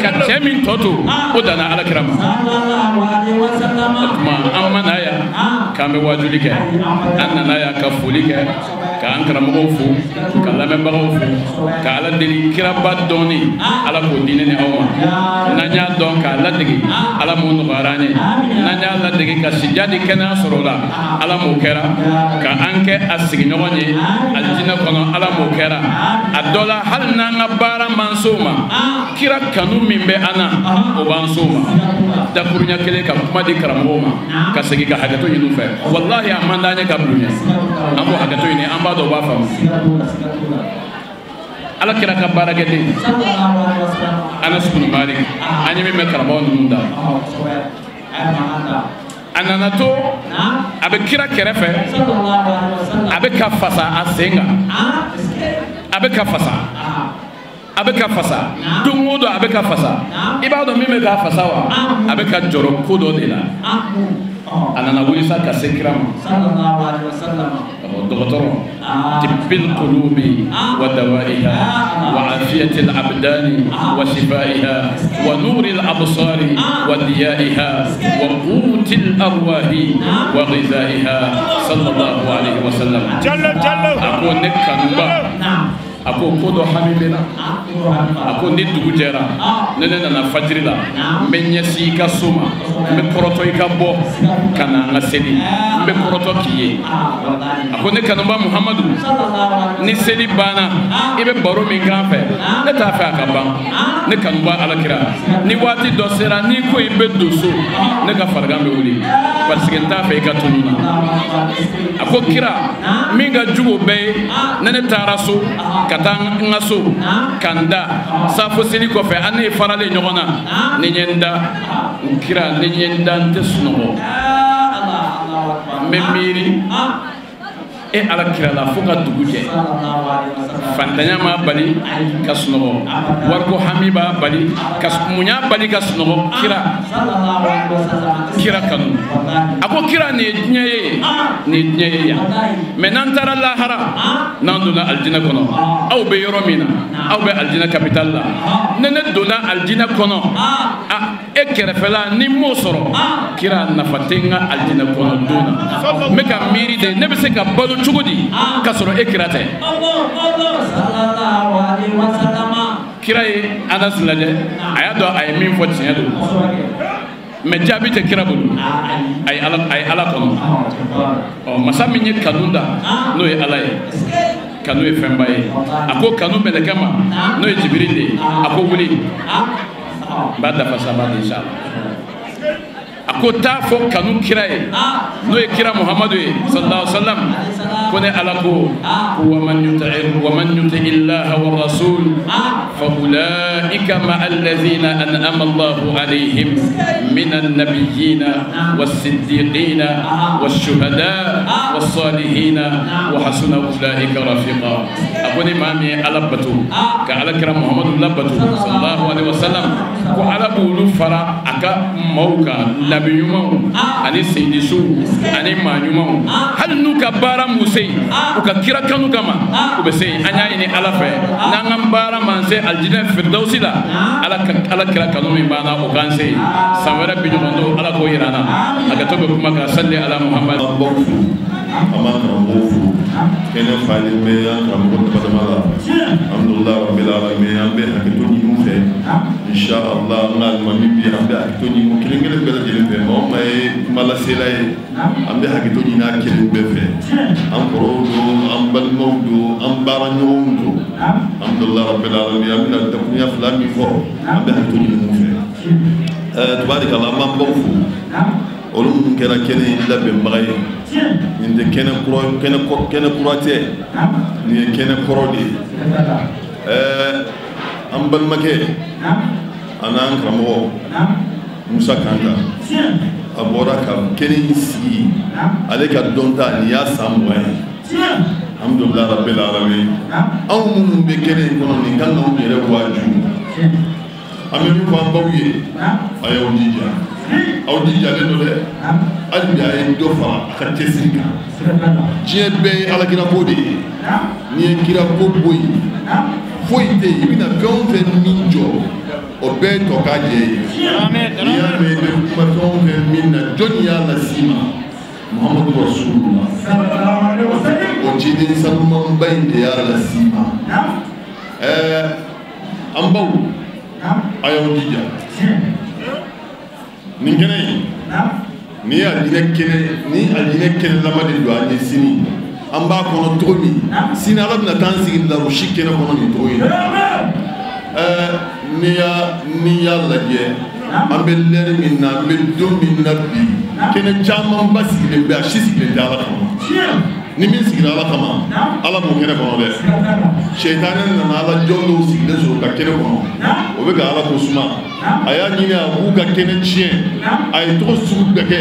[SPEAKER 7] ka cɛ min tɔ to, o danna Ala kira ma. O tuma an ma na yan k'an bɛ waajuli kɛ, an nana yan ka foli kɛ, k'an karamɔgɔw fo, ka lamɛnbagaw fo, ka Ala deli kiraba dɔɔni, Ala k'o di ne ni aw ma. N'an y'a dɔn k'a ladege, Ala m'o nɔgɔyara an ye. N'an y'a ladege ka sija di kɛnɛya sɔrɔ o la, Ala m'o kɛra. Ka an kɛ a sigiɲɔgɔn ye alijinɛ kɔnɔ, Ala m'o kɛra. A dɔ la, hali n'an ka baara man s'o ma, kira kanu min bɛ an na, o b'an s'o ma. Dakurunya kelen ka kuma di karamɔgɔw ma, ka segin ka hakɛto ɲini u fɛ. Walahi a man d'an ye ka bulon ɲɛ, an b'o hakɛto ɲini, an b'a dɔn u b'a faamu. Ala kira ka baarakɛden Anas bin Malik, an ye min mɛn karamɔgɔ ninnu da. A nana to a bɛ kira kɛrɛfɛ, a bɛ ka fasa a sen kan, a bɛ ka fasa, a bɛ ka fasa don o don, a bɛ ka fasa. I b'a dɔn min bɛ k'a fasa wa? A bɛ ka jɔrɔ ko dɔ de la. A nana wuli sa ka se kira ma. Dɔgɔtɔrɔ tibbil qulubi wa dawaiha wa afiyatil abdani wa shifaiha wa nuril absari wa diyaiha wa qutil arwahi wa ghizaiha sallallahu alaihi wa sallam. A ko ne kanuba, a ko ko dɔ hami bɛ na. A ko ni dugu jɛra, ne nana fajiri la, n bɛ ɲɛsin i ka so ma, n bɛ kɔrɔtɔ i ka bɔ ka na an ka seli, n bɛ kɔrɔtɔ k'i ye. A ko ne kanuba Muhamadu, ni seli banna i bɛ baro min k'an fɛ, ne t'a fɛ a ka ban. Ne kanuba Alakira, ni waati dɔ sera n'i ko i bɛ don so, ne ka farigan bɛ wuli parce que n t'a fɛ i ka tunu na. A ko kira, min ka jugu o bɛɛ ye, ne taara so ka taa n ka so ka n da safo seli kɔfɛ, an ne ye faralen ɲɔgɔn na, ni n ye n da, n kira, ni n ye n da n tɛ sunɔgɔ, n bɛ miiri e Ala kira la fo ka dugu jɛ. Fantanya m'a bali ka sunɔgɔ, wariko hami b'a bali ka mun y'a bali ka sunɔgɔ? Kira, kira kanu. A ko kira, nin ye diɲɛ ye, nin ye diɲɛ ye yan, mɛ n'an taara lahara, n'an donna alijinɛ kɔnɔ, aw bɛ yɔrɔ min na, aw bɛ alijinɛ kapitali la, ne donna alijinɛ kɔnɔ, a e kɛrɛfɛla ni m'o sɔrɔ, kira nafa tɛ n ka alijinɛ kɔnɔ don na. N bɛ ka miiri de, ne bɛ se ka balo cogo di ka sɔrɔ e kira tɛ? Kira ye Anas lajɛ, a y'a dɔn a ye min fɔ tiɲɛ don, mɛ jaabi tɛ kira bolo. A ye Ala kɔnɔ. Ɔ masa min ye kanu da, n'o ye Ala ye, kanu ye fɛnba ye. A ko kanu mɛlɛkɛ ma, n'o ye Jibiril de ye, a ko wuli, n b'a dafa saba de inshallah. A ko taa fɔ kanu kira ye, n'o ye kira Muhamadu ye sallallahu alaihi wa sallam, ko ne Ala ko wa man yuti illaha wa rasul fa ulaika ma'a allazina an'ama Allahu alayhim minan nabiyyina was-siddiqina wash-shuhada was-salihina wa hasuna ulaika rafiqa. A ko ni maa min ye Ala bato ka Ala kira Muhamadu labato sallallahu alaihi wa sallam, ko Ala b'olu fara a ka maaw kan, labi ɲumanw ani seyidisuw ani maa ɲumanw, hali n'u ka baara m'u se yen, u ka kira kanu kama u bɛ se yen. An y'a ɲini Ala fɛ n'an ka baara m'an se alijinɛ firidawusi la, Ala kira kanu min b'an na o k'an se yen. San wɛrɛ bi ɲɔgɔn don, Ala k'o yira an na. Hakɛto bɛ kuma kan. Sali ala Muhamadu.
[SPEAKER 8] An b'aw fo, an b'an karamɔgɔw fo, kɛnɛ falen bɛ an karamɔgɔ dama dama la. Alhamdulilayi rabbil alamin, an bɛ hakɛto ɲini u fɛ inshallah. An ka alimami bi, an bɛ hakɛto ɲini kelen kelen bɛɛ lajɛlen fɛ. Maa o maa ye kumalasela ye, an bɛ hakɛto ɲini a kelen bɛɛ fɛ. An kɔrɔw don, an balimaw don, an baaraɲɔgɔnw don. Alhamdulilayi rabbil alamin, an bɛna dakurunya fila min fɔ, an bɛ hakɛto ɲini u fɛ. Tubaarikala, an b'an baw fo, olu minnu kɛra kɛnɛ in labɛnbaga ye. Nin tɛ kɛnɛ kura, kɛnɛ kura tɛ, nin ye kɛnɛ kɔrɔ de ye. An balimakɛ a n'an karamɔgɔ Musa Kanta, a bɔra ka kɛnɛ in sigi, ale ka dɔnta nin y'a san 20 ye. Alhamdulilayi rabbil alamin, anw minnu bɛ kɛnɛ in kɔnɔ, nin kan k'anw yɛrɛ waaju. An bɛ min fɔ an baw ye, a y'aw jija, aw jijalen don dɛ, hali bi a ye dɔ fara a ka cɛsiri kan. Diɲɛ bɛɛ ye alakirako de ye. N'i ye kirako bɔ yen, foyi tɛ yen. I bɛna fɛn o fɛn min jɔ, o bɛɛ ye tɔ k'a jɛ ye. N'i y'a mɛn i bɛ kuma fɛn o fɛn min na, jɔnni y'a las'i ma? Muhamadu Rasulullah. O ciden sanumanba in de y'a las'i ma. An baw, a y'aw jija. Nin kɛnɛ in, ni alijinɛ kɛnɛ, ni alijinɛ kɛnɛlama de don an ye sini. An b'a kɔnɔ cogo min, sini Ala bɛna taa an sigi larosi kɛnɛ kɔnɔ nin cogo in na. N'i y'a lajɛ, an bɛ lɛri min na, an bɛ don min na bi, kɛnɛ camanba sigilen bɛ, a si sigilen tɛ Ala kama. Ni min sigira Ala kama, Ala b'o kɛnɛ kɔnɔ dɛ. Sɛtanɛ nana Ala jɔn dɔw sigilen sɔrɔ ka kɛnɛ kɔnɔ, o bɛ ka Ala ko suma. A y'a ɲini a k'u ka kɛnɛ tiɲɛ, a ye tɔgɔ sugu bɛɛ kɛ,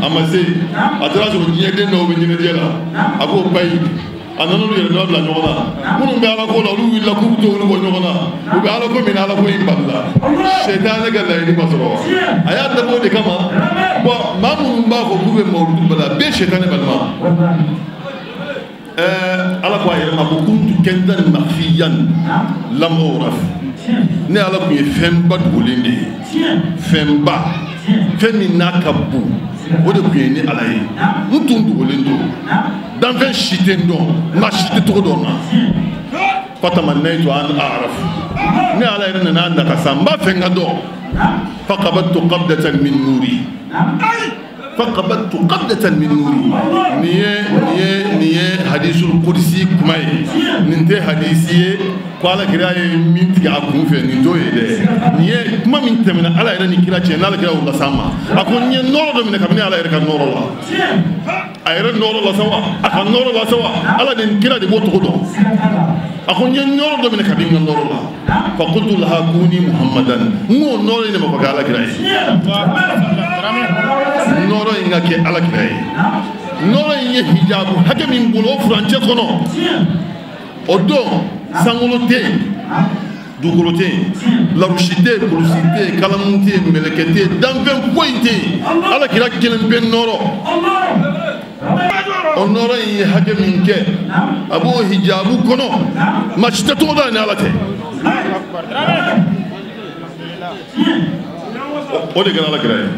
[SPEAKER 8] a ma se. A taara sɔrɔ diɲɛden dɔw bɛ ɲɛnajɛ la, a k'o bayi. A nana olu yɛrɛ dɔ bila ɲɔgɔn na. Minnu bɛ Ala ko la, olu wulila k'u bɛ t'olu bɔ ɲɔgɔn na. U bɛ Ala ko min na, Ala ko in balila. Sɛtanɛ ka laɲini ma sɔrɔ wa? A y'a dabɔ o de kama. Bon, maa minnu b'a fɔ k'u bɛ mawuludu bali, a bɛɛ sɛtanɛ balima. Ala ko a yɛrɛ ma ko kuntu kanzan makhfiyan lam uraf. Ne Ala kun ye fɛnba dogolen de ye. Fɛnba, fɛn min n'a ka bon, o de kun ye ne Ala ye. N tun dogolen don. Danfɛn si tɛ n dɔn, maa si tɛ tɔgɔ dɔn n na. Fatamannaytu an a'raf. Ne Ala yɛrɛ nana nakasa, n b'a fɛ n ka dɔn. Faqabattu qabdatan min nuri. Faqabattu qabdatan min nuri. Nin ye hadisul qudsi kuma ye. Nin tɛ hadisi ye ko Ala kira ye min tigɛ a kun fɛ, nin t'o ye dɛ. Nin ye kuma min tɛmɛna Ala yɛrɛ ni kira cɛ, n'Ala kira y'o las'an ma. A ko n ye nɔɔrɔ dɔ minɛ kabini Ala yɛrɛ ka nɔɔrɔ la. A yɛrɛ nɔɔrɔ la sa wa? A ka nɔɔrɔ la sa wa? Ala ni kira de b'o tɔgɔ dɔn. A ko n ye nɔɔrɔ dɔ minɛ kabini n ka nɔɔrɔ la. Fa qultu laha kuni muhammadan. N k'o nɔɔrɔ in de ma ko kɛ Ala kira ye. Nɔɔrɔ in ka kɛ Ala kira ye. Nɔɔrɔ in ye hijabu hakɛ min bolo o furancɛ kɔnɔ. O don sankolo tɛ yen, dugukolo tɛ yen, larusi tɛ yen, kulusi tɛ yen, kalamu tɛ yen, mɛlɛkɛ tɛ yen, danfɛn foyi tɛ yen. Ala kira kelen pe nɔɔrɔ. O nɔɔrɔ in ye hakɛ min kɛ, a b'o hijabu kɔnɔ, maa si tɛ tɔgɔ dɔn ni Ala tɛ. O de kɛra Ala kira ye.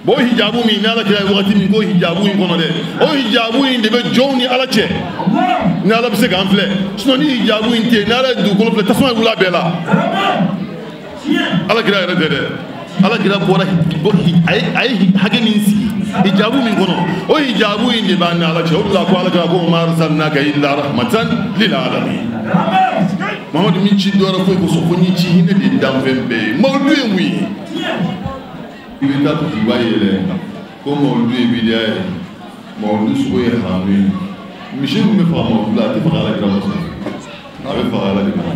[SPEAKER 8] Bon, o hijabu min ni Ala kira ye wagati min k'o hijabu in kɔnɔ dɛ, o hijabu in de bɛ jɔnw ni Ala cɛ. Ni Ala bɛ se k'an filɛ, sinon ni hijabu in tɛ yen, ni Ala ye dugukolo filɛ, tasuma ye wuli a bɛɛ la. Ala kira yɛrɛ tɛ dɛ. Ala kira bɔra, a ye hakɛ min sigi hijabu min kɔnɔ, o hijabu in de b'an ni Ala cɛ. O de la ko Ala kira ko ma arsalnaka illa rahmatan lil alamin. Mamadu min ci dɔwɛrɛ foyi kosɔn, fo n y'i ci hinɛ de ye danfɛn bɛɛ ye. Mawuludu ye mun ye? I bɛ taa kutuba yɛlɛ ko mawuludu ye bidiya ye, mawuludu sogo ye haramu ye. Misi min bɛ faga mawuludu la, a tɛ faga Ala kira kosɔn, a bɛ faga Ala de kama.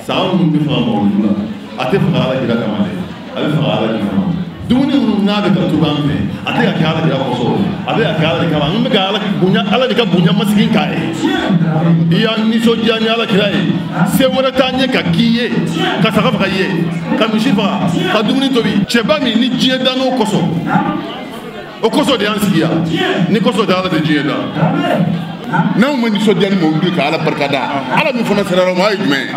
[SPEAKER 8] Saga minnu bɛ faga mawuludu la, a tɛ faga Ala kira kama dɛ, a bɛ faga Ala de kama. Dumuni minnu n'a bɛ ka tobi an fɛ, a tɛ ka kɛ Ala kira kosɔn, a bɛ ka kɛ Ala de kama. N bɛ ka Ala bonya, Ala de ka bonya masigi k'a ye. I y'an nisɔndiya ni Ala kira ye, se wɛrɛ t'an ɲɛ ka k'i ye, ka saga faga i ye, ka misi faga, ka dumuni tobi. Cɛba min ni diɲɛ dan n'o kosɔn, o kosɔn de y'an sigi yan. Ni kosɔn tɛ, Ala tɛ diɲɛ dan.
[SPEAKER 9] N'anw ma nisɔndiya ni mawuludu ye ka Ala barika da, Ala min fana sera yɔrɔ ma, a ye jumɛn ye?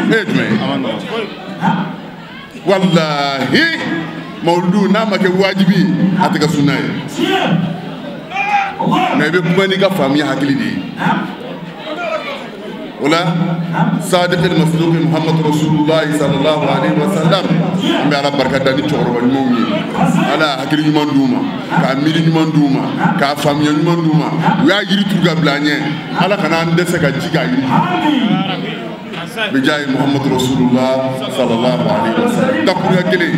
[SPEAKER 9] E ye jumɛn ye? Walahi, mawuludu n'a ma kɛ wajibi ye, a tɛ kɛ sunna ye. Mɛ i bɛ kuma n'i ka faamuya hakili de ye. O la sadiq al-masduq Muhammad Rasulullah sallallahu alaihi wa sallam, an bɛ Ala barika da ni cɛkɔrɔba ɲumanw ye. Ala y'a hakili ɲuman d'u ma, k'a miiri ɲuman d'u ma, k'a faamuya ɲuman d'u ma. U y'a yiri turu ka bila an ɲɛ. Ala kana an dɛsɛ ka ji k'a yiri turu. Bijayi Muhammad Rasulullah sallallahu alaihi wa sallam. Dakuruya kelen,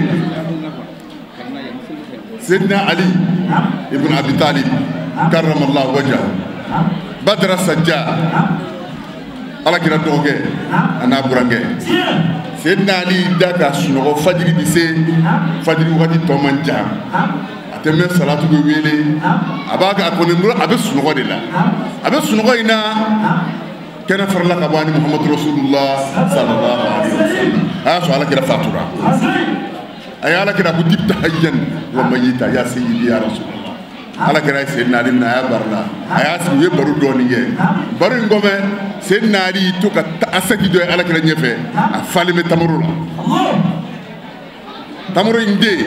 [SPEAKER 9] Seydina Ali ibn Abi Talib karramallahu wajhahu, Badra Sajja, Ala kira dɔgɔkɛ a n'a burankɛ. Seydina Ali da ka sunɔgɔ, fajiri bi se, fajiri wagati tɔ man jan, a tɛ mɛn, salatu bɛ wele, a b'a a kɔni bolo, a bɛ sunɔgɔ de la, a bɛ sunɔgɔ in na, kɛnɛ farala ka bɔ ani Muhammadu Rasulullah sallallahu alaihi wa sallam. A y'a sɔrɔ Ala kira fatura. A ye Ala kira ko tibta hayyan wa mayyita ya sayyidi ya Rasulullah. Ala kira ye Seydina Ali minɛ, a y'a baro la, a y'a sigi, u ye baro dɔɔni kɛ. Baro in kɔfɛ, Seydina Ali y'i to ka asaki dɔ ye Ala kira ɲɛfɛ, a falen bɛ tamaro la. Tamaro in den,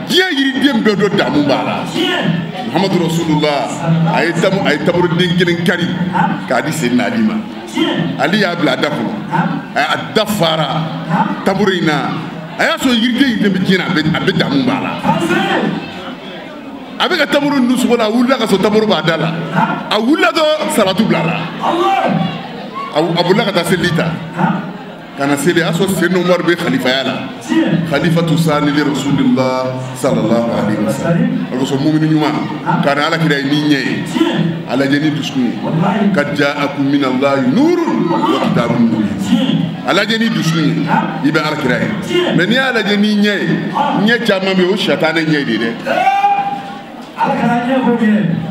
[SPEAKER 9] diɲɛ yiriden bɛɛ dɔ damu b'a la. Muhammadu Rasulullah a ye tamaro den kelen kari k'a di Seydina Ali ma. Ali y'a bila a da kɔnɔ, a da fara tamaro in na. A y'a sɔrɔ yiriden bɛ diɲɛ na, a bɛ damu b'a la. A bɛ ka tamaro ninnu sogo la, a wulila ka sɔrɔ tamaro b'a da la. A wulila dɔrɔn, salatu bila la. A bolila ka taa seliji ta. Ka na seli a y'a sɔrɔ Seydina Umaru bɛ khalifaya la khalifatu sani li rasulillah sallallahu alaihi wasallam o kosɔn mumini ɲuman ka na ala kira ye ni ɲɛ ye a lajɛ ni dusukun ye kad ja'akum min allahi nurun wa kitabun mubin a lajɛ ni dusukun ye i bɛ ala kira ye mais n'i y'a lajɛ ni ɲɛ ye ɲɛ caman bɛ yen o satanɛ ɲɛ de ye dɛ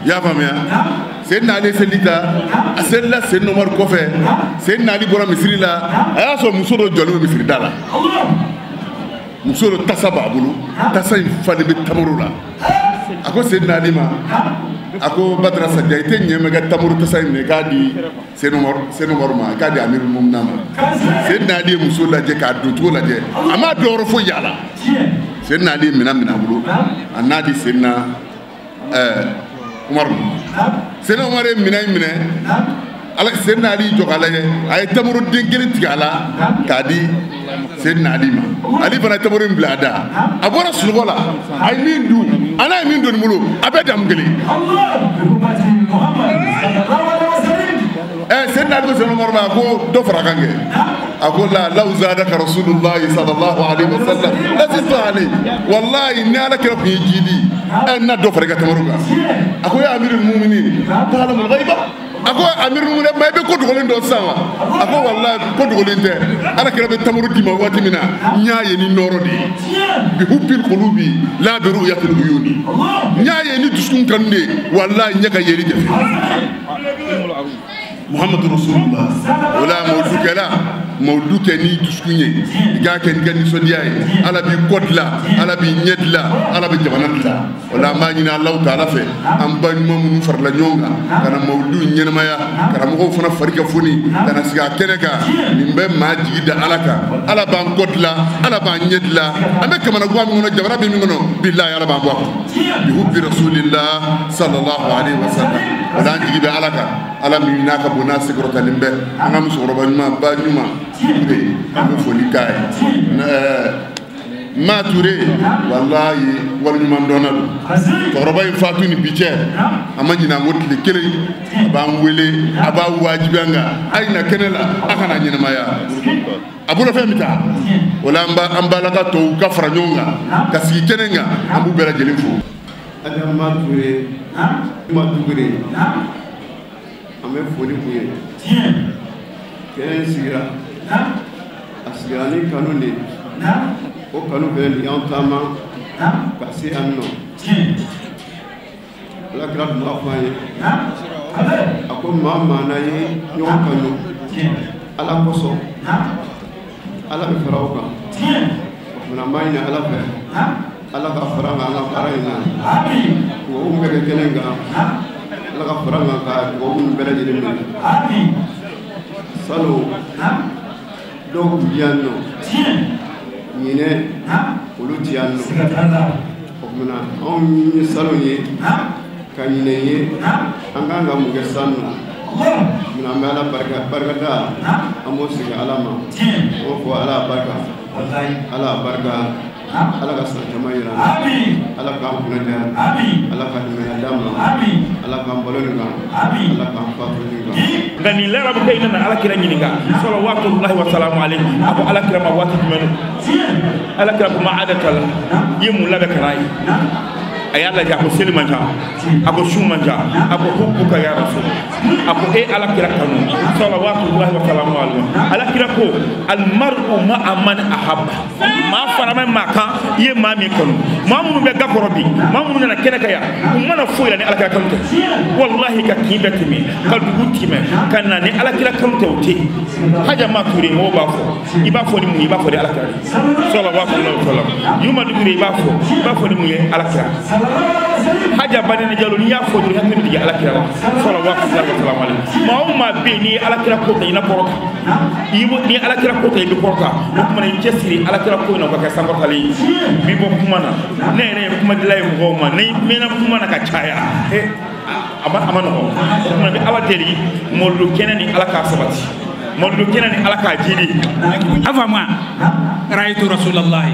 [SPEAKER 9] i y'a faamuya Seydina Ali seli ta a selila Seydina Umaru kɔfɛ Seydina Ali bɔra misiri la a y'a sɔrɔ muso dɔ jɔlen bɛ misiri da la muso dɔ tasa b'a bolo tasa in falen bɛ tamaro la a ko Seydina Ali ma a ko Badara Sadiya i tɛ ɲɛ mɛ ka tamaro tasa in minɛ i k'a di Seydina Umaru ma i k'a di Amirul Mumina ma Seydina Ali ye muso lajɛ k'a doncogo lajɛ a m'a dɔyɔrɔ foyi y'a la Seydina Ali ye minɛn minɛ a bolo a n'a di Seydina Umaru Seydina Umaru ye minɛn in minɛ ala Seydina Ali jɔ k'a lajɛ a ye tamaro den kelen tigɛ a la k'a di Seydina Ali ma Ali fana ye tamaro in bila a da a bɔra sunɔgɔ la a ye min dun a n'a ye min don nin bolo a bɛɛ damu kelen Seydina Ali ko Seydina Umaru ma a ko dɔ fara a kan kɛ a ko la law zadaka rasulullahi sallallahu alaihi wasallam lazidtu alayhi wallahi ni ala kira kun ye jidi na dɔ fara i ka tamaro kan a ko ya amirul muminin ta'lamul ghaiba a ko amirul muminin ma i bɛ ko dogolen dɔn sisan wa a ko wallahi ko dogolen tɛ ala kira bɛ tamaro d'i ma waati min na n y'a ye ni nɔɔrɔ de ye bi hubbil qulubi la bi ru'yatil uyuni n y'a ye ni dusukun kanu de ye wallahi ɲɛ ka yeli tɛ Muhammadu Rasulullah o la mawuludukɛla mawuludu kɛ n'i dusukun ye i k'a kɛ n'i ka nisɔndiya ye ala b'i kɔ dilan ala b'i ɲɛ dilan ala bɛ jamana dilan o la an b'a ɲini Alahu taala fɛ an ba ɲuman minnu farala ɲɔgɔn kan ka na mawuludu ɲɛnamaya karamɔgɔw fana fari ka foni ka na sigi a kɛnɛ kan nin bɛ maa jigi da ala kan ala b'an kɔ dilan ala b'an ɲɛ dilan an bɛ kamanagan min kɔnɔ jamana bɛ min kɔnɔ bilahi ala b'an bɔ a kɔnɔ bihubbi rasulillah sallallahu alaihi wasallam o la an jigi bɛ ala kan ala min n'a ka bon n'a sekɔrɔtalen bɛ an ka musokɔrɔba ɲuman ba ɲuman Ture an bɛ foli k'a ye Ma Ture walayi waleɲuman dɔnna don cɛkɔrɔba in fatu ni bi cɛ a ma ɲinɛ an ko tile kelen a b'an wele a b'a wajibi an kan a ye na kɛnɛ la a kana ɲɛnamaya a bolofɛn bɛ taa o la an balaka tɔw ka fara ɲɔgɔn kan ka sigi kɛnɛ kan an b'u bɛɛ lajɛlen fo.
[SPEAKER 10] Adama Ture Ma Ture an bɛ foli k'u ye kɛnɛ in sigira a sigira ni kanu de ye o kanu fɛnɛ de y'an taama ka se yan nɔ ala kira tun b'a fɔ an ye a ko maa maa n'a ye ɲɔgɔn kanu ala kosɔn ala bɛ fara o kan o fana an b'a ɲini ala fɛ ala ka fara an kan an ka baara in na dugawu min bɛ kɛ kɛnɛ in kan ala ka fara an kan ka dugawu ninnu bɛɛ lajɛlen minɛ salon dɔw tun bɛ yan nɔ ɲinɛ olu ti yan nɔ o tuma anw ye salon ye ka ɲinɛ ye an kan ka mun kɛ sanu na o an bɛ ala barika barikada an b'o segin ala ma an b'o fɔ ala barika ala barika ala ka san caman yira ala k'an kunna diya ala ka ɲumanya d'an ma ala k'an balo nin kan ala k'an fatu nin kan.
[SPEAKER 1] Nka nin larabukɛ in nana ala kira ɲininka salawatullahi wa salamu alayhi a ko ala kira ma waati jumɛn don ala kira ko ma adata la i ye mun labɛn ka n'a ye a y'a lajɛ a ko seli man ca a ko sun man ca a ko hubbuka ya rasul a ko e ala kira kanu salawatullahi wa salamu alayhi ala kira ko almaru ma'a man ahabba maa fara bɛ maa kan i ye maa min kanu maa minnu bɛ ga kɔrɔ bi maa minnu nana kɛnɛ kan yan u mana foyi la ni ala kira kanu tɛ walahi ka kin bɛɛ tɛmɛ ka dugu tɛmɛ ka na ni ala kira kanu tɛ o tɛ yen Haja Ma Ture mɔgɔw b'a fɔ i b'a fɔ ni mun ye i b'a fɔ ni ala kira de salawatullahi wa salam Yuma Dukure i b'a fɔ i b'a fɔ ni mun ye ala kira Haja Banene Jalo n'i y'a fɔ dɔrɔn i hakili bɛ jigin ala kira la salawatullahi wa salam alayhi maa o maa bɛ yen n'i ye ala kira ko ta i na kɔrɔta n'i ye ala kira ko ta i bɛ kɔrɔta o tuma i cɛsiri ala kira ko in na o ka kɛ sankɔrɔtalen ye n bɛ bɔ kuma na ne yɛrɛ ye kumadila ye mɔgɔw ma ni mɛnna kuma na ka caya a ma nɔgɔn o tuma n bɛ ala deli mawuludu kɛnɛ ni ala k'a sabati mawuludu kɛnɛ ni ala k'a jidi.
[SPEAKER 11] A faamu rayitu rasulallahi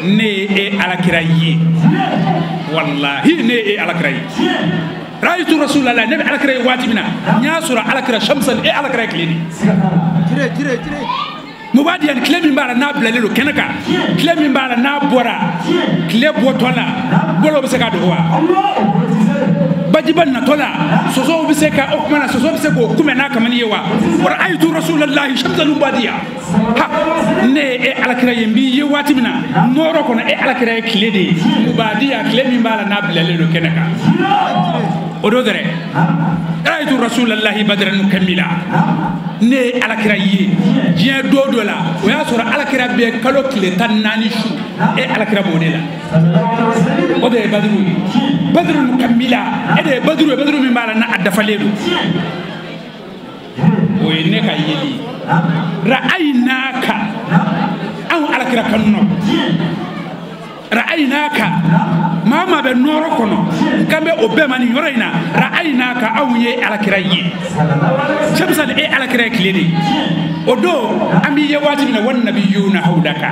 [SPEAKER 11] ne ye e alakira ye walahi ne ye e alakira ye Ra'aytu rasulallah ne bɛ alakira ye waati min na n y'a sɔrɔ alakira shamsan e alakira ye tile de. Mubadiyan tile min b'a la n'a bilalen don kɛnɛ kan tile min b'a la n'a bɔra tile bɔtɔ la bolo bɛ se ka dogo wa bajiba natɔ la sosow bɛ se ka o kuma na soso bɛ se k'o kunbɛn n'a kamani ye wa ra'aytu rasulallahi shamsan mubadiya ha ne ye e alakira ye n b'i ye waati min na nɔɔrɔ kɔnɔ e alakira ye tile de ye mubadiya tile min b'a la n'a bilalen don kɛnɛ kan o don dɛrɛ ra'aytu rasulallahi badran mukammila ne ye alakira ye diɲɛ don dɔ la o y'a sɔrɔ alakira bɛ kalo tile 14 su e alakira b'o de la o de ye badiru ye badiru mukammila e de ye badiru ye badiru min b'a la n'a dafalen don o ye ne ka yeli ye ra'aynaka anw alakira kanu nɔ ra'aynaka maa maa bɛ nɔɔrɔ kɔnɔ k'an bɛ o bɛɛ ma nin yɔrɔ in na ra'aynaka anw ye alakira ye sɛbisali e alakira ye tile de ye o don an b'i ye waati min na wa nabiyuna hawlaka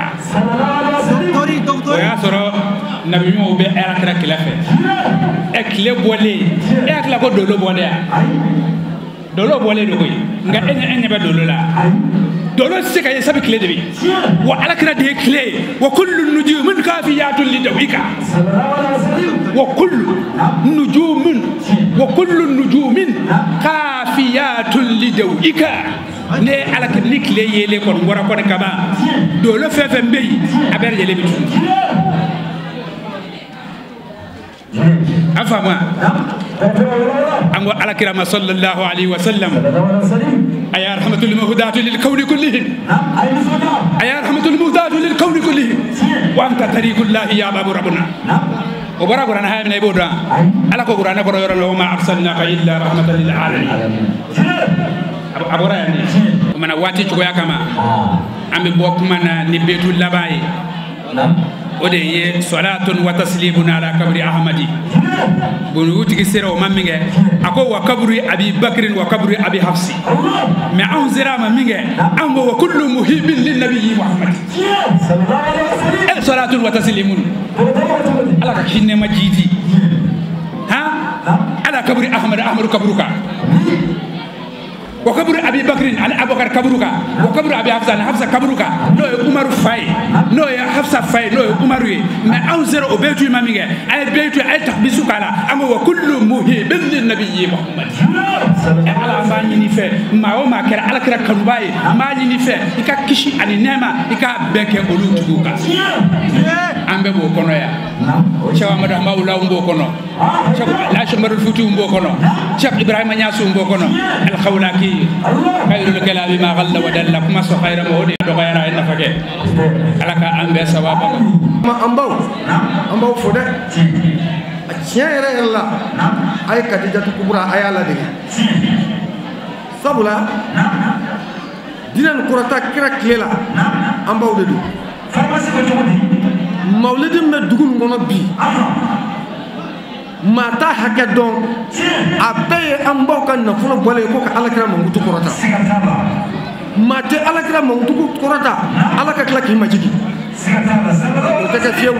[SPEAKER 11] o y'a sɔrɔ nabiɲumanw bɛ alakira kɛrɛfɛ ɛ tile bɔlen e hakili ko dolo bɔlen ya dolo bɔlen don koyi nka e ɲɛ bɛ dolo la dolo tɛ se ka ye sabu tile de bɛ yen wa alakira de ye tile ye wa kullu nujumin kafiyatun li dawika wa kullu nujumin wa kullu nujumin kafiyatun li dawika ne alakira ni tile yeelen kɔni bɔra kɔni kaban dolo fɛn fɛn bɛ yen a bɛɛ lajɛlen bɛ tunu an faamu an ko alakira ma sallallahu alaihi wa sallam أيا رحمة المهداة للكون كلهم أيا رحمة المهداة للكون كلهم وأنت طريق الله يا باب ربنا وبرا قرآن هاي من يبودا على قرآن قرآن يرى وما أرسلناك إلا رحمة للعالمين أبورا يعني ومن واتي تقويا كما أم بوكمنا نبيت اللباي o de ye salatun wa taslimun ala kabri ahmadi bunutigi sera o ma min kɛ a ko wa kabri abi bakrin wa kabri abi hafsi mais anw sera a ma min kɛ an ko wa kullu muhibin lin nabiyyi muhammad e salatun wa taslimun ala ka hinɛ ma jiidi ha ala kabri ahmad ahmadu kabruka wa kabru abi bakrin ani abubakar kabruka wa kabru abi hafsa ani hafsa kabruka n'o ye umaru fa ye n'o ye hafsa fa ye n'o ye umaru ye mais anw sera o bɛɛ tu ma min kɛ a ye bɛɛ tu a ye takbisu k'a la an ko wa kullu muhibin lin nabiyyi muhammad e ala an b'a ɲini fɛ maa o maa kɛra ala kɛra kanuba ye n b'a ɲini fɛ i ka kisi ani nɛɛma i k'a bɛɛ kɛ olu tigiw kan an bɛɛ b'o kɔnɔ yan Cheikh Amadou Hamawula b'o kɔnɔ Cheikh Alhaji Umarul Fuutiyu b'o kɔnɔ Cheikh Ibrahima Niass b'o kɔnɔ alxawlaki khayrul kalami ma qalla wa dalla kuma sɔ khayra ma o de dɔgɔyara a ye nafa kɛ ala ka an bɛɛ sababa
[SPEAKER 12] ma an baw fo dɛ a tiɲɛ yɛrɛ yɛrɛ la a ye Kadijatu Kubura a y'a ladege sabula diinɛ nin kɔrɔta kira tile la an baw de don mawulidi min bɛ dugu nin kɔnɔ bi maa t'a hakɛ dɔn a bɛɛ ye an baw ka nafolo bɔlen ye ko ka alakira mankutu kɔrɔta maa tɛ alakira mankutu kɔrɔta ala ka tila k'i majigi o tɛ kɛ fiyewu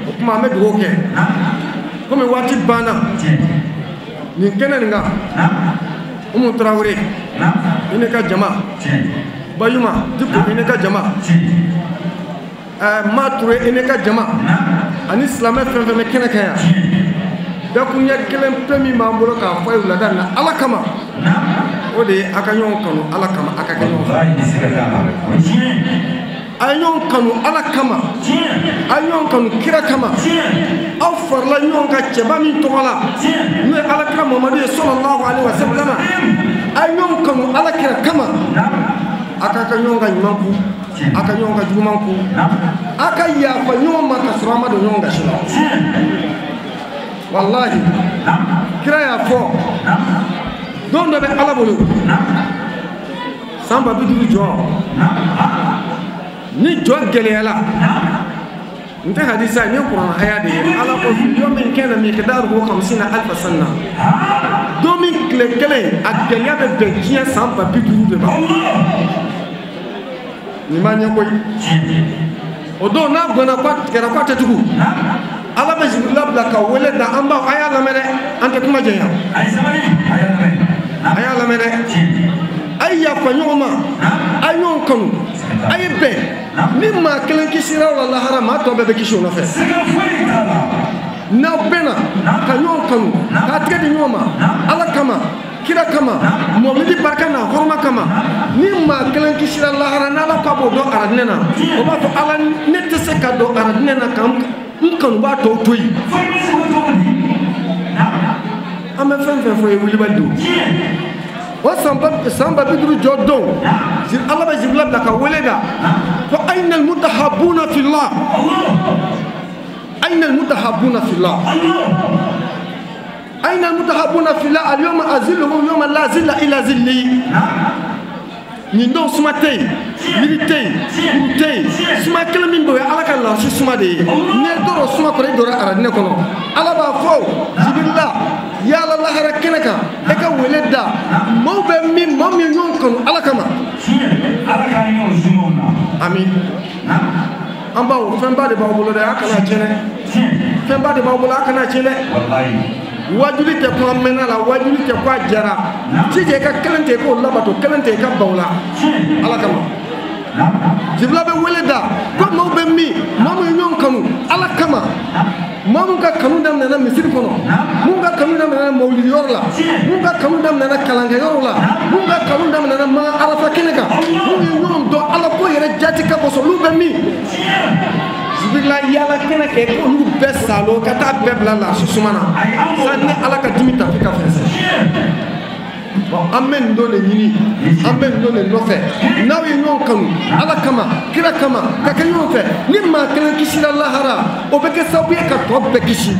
[SPEAKER 12] o tuma an bɛ dugawu kɛ komi waati banna nin kɛnɛ nin kan Umu Tarawele i ne ka jama Bayuma Diko i ne ka jama Ma Ture i ne ka jama ani silamɛ fɛn fɛn bɛ kɛnɛ kan yan dakuɲɛ kelen pe min b'an bolo k'a fɔ a ye wulada in na ala kama o de ye a ka ɲɔgɔn kanu ala kama a ka kɛ ɲɔgɔn fɛ a ye ɲɔgɔn kanu ala kama a ye ɲɔgɔn kanu kira kama aw farala ɲɔgɔn kan cɛba min tɔgɔ la n'o ye alakira Mamadu ye sallallahu alaihi wa sallam a ye ɲɔgɔn kanu alakira kama a ka ɲɔgɔn ka ɲuman ku a ka ɲɔgɔn ka juguman ku a ka yafa ɲɔgɔn ma ka sɔrɔ a ma don ɲɔgɔn gasi la walahi kira y'a fɔ don dɔ bɛ ala bolo san 50 jɔ ni jɔ gɛlɛyala n tɛ hadisa ye n ye kuranɛ haya de ye ala ko yawmin kana miqdaruhu khamsina alfa sanna don min tile kelen a gɛlɛya bɛ bɛn diɲɛ san 50 de ma nin b'a ɲɛ koyi o don n'a gɔnna k'a tigɛra k'a tɛ tugu Ala bɛ Jibirila bila ka wele da an baw a y'a lamɛn dɛ an tɛ kuma janya a y'a lamɛn dɛ a ye yafa ɲɔgɔn ma a ye ɲɔgɔn kanu a ye bɛn ni maa kelen kisira o la lahara maa tɔ bɛɛ bɛ kisi o nɔfɛ n'aw bɛnna ka ɲɔgɔn kanu k'a tigɛ di ɲɔgɔn ma Ala kama kira kama mɔbili barika n'a hɔrɔma kama ni maa kelen kisira lahara n'Ala k'a b'o dɔn aradinɛ na o b'a fɔ Ala ne tɛ se ka don aradinɛ na ka n kanubaa tɔw to yen an bɛ fɛn fɛn fɔ ye wulibali don o san 50 jɔ don Ala bɛ Jibirila bila ka wele da ko ayna almutahabuna fillah ayna almutahabuna fillah ayna almutahabuna fillah alyawma azilluhum yawma la zilla illa zilli nin don suma tɛ yen yiri tɛ yen kuru tɛ yen suma kelen min bɛ o ye Ala ka laasi suma de ye n'e dɔrɔ suma kɔrɔ e dɔrɔ aradinɛ kɔnɔ Ala b'a fɔ Jibirila yaala lahara kɛnɛ kan e ka wele da maaw bɛ min maa min ye ɲɔgɔn kanu Ala kama. Ami an baw fɛnba de b'aw bolo dɛ a kana tiɲɛ dɛ fɛnba de b'aw bolo a kana tiɲɛ dɛ. Wajuli tɛ kuma mɛnna la wajuli tɛ ko a jara jija i ka kelen tɛ i k'o labato kelen tɛ i ka ban o la Ala kama Jibirila bɛ wele da ko maaw bɛ min maa min ye ɲɔgɔn kanu Ala kama maa min ka kanu daminɛna misiri kɔnɔ mun ka kanu daminɛna mawulidiyɔrɔ la mun ka kanu daminɛna kalankɛyɔrɔ la mun ka kanu daminɛna maa Arafa kɛnɛ kan mun ye ɲɔgɔn dɔn Ala ko yɛrɛ jati ka kosɔn olu bɛ min Jibirila yaala kɛnɛ kɛ k'olu bɛɛ salo ka taa bɛɛ bila laasi suma na sani ni Ala ka dimi ta f'i ka fɛnsɛn. Bon an bɛ nin don de ɲini an bɛ nin don de nɔfɛ n'aw ye ɲɔgɔn kanu Ala kama kira kama ka kɛ ɲɔgɔn fɛ ni maa kelen kisira lahara o bɛ kɛ sababu ye ka tɔ bɛɛ kisi.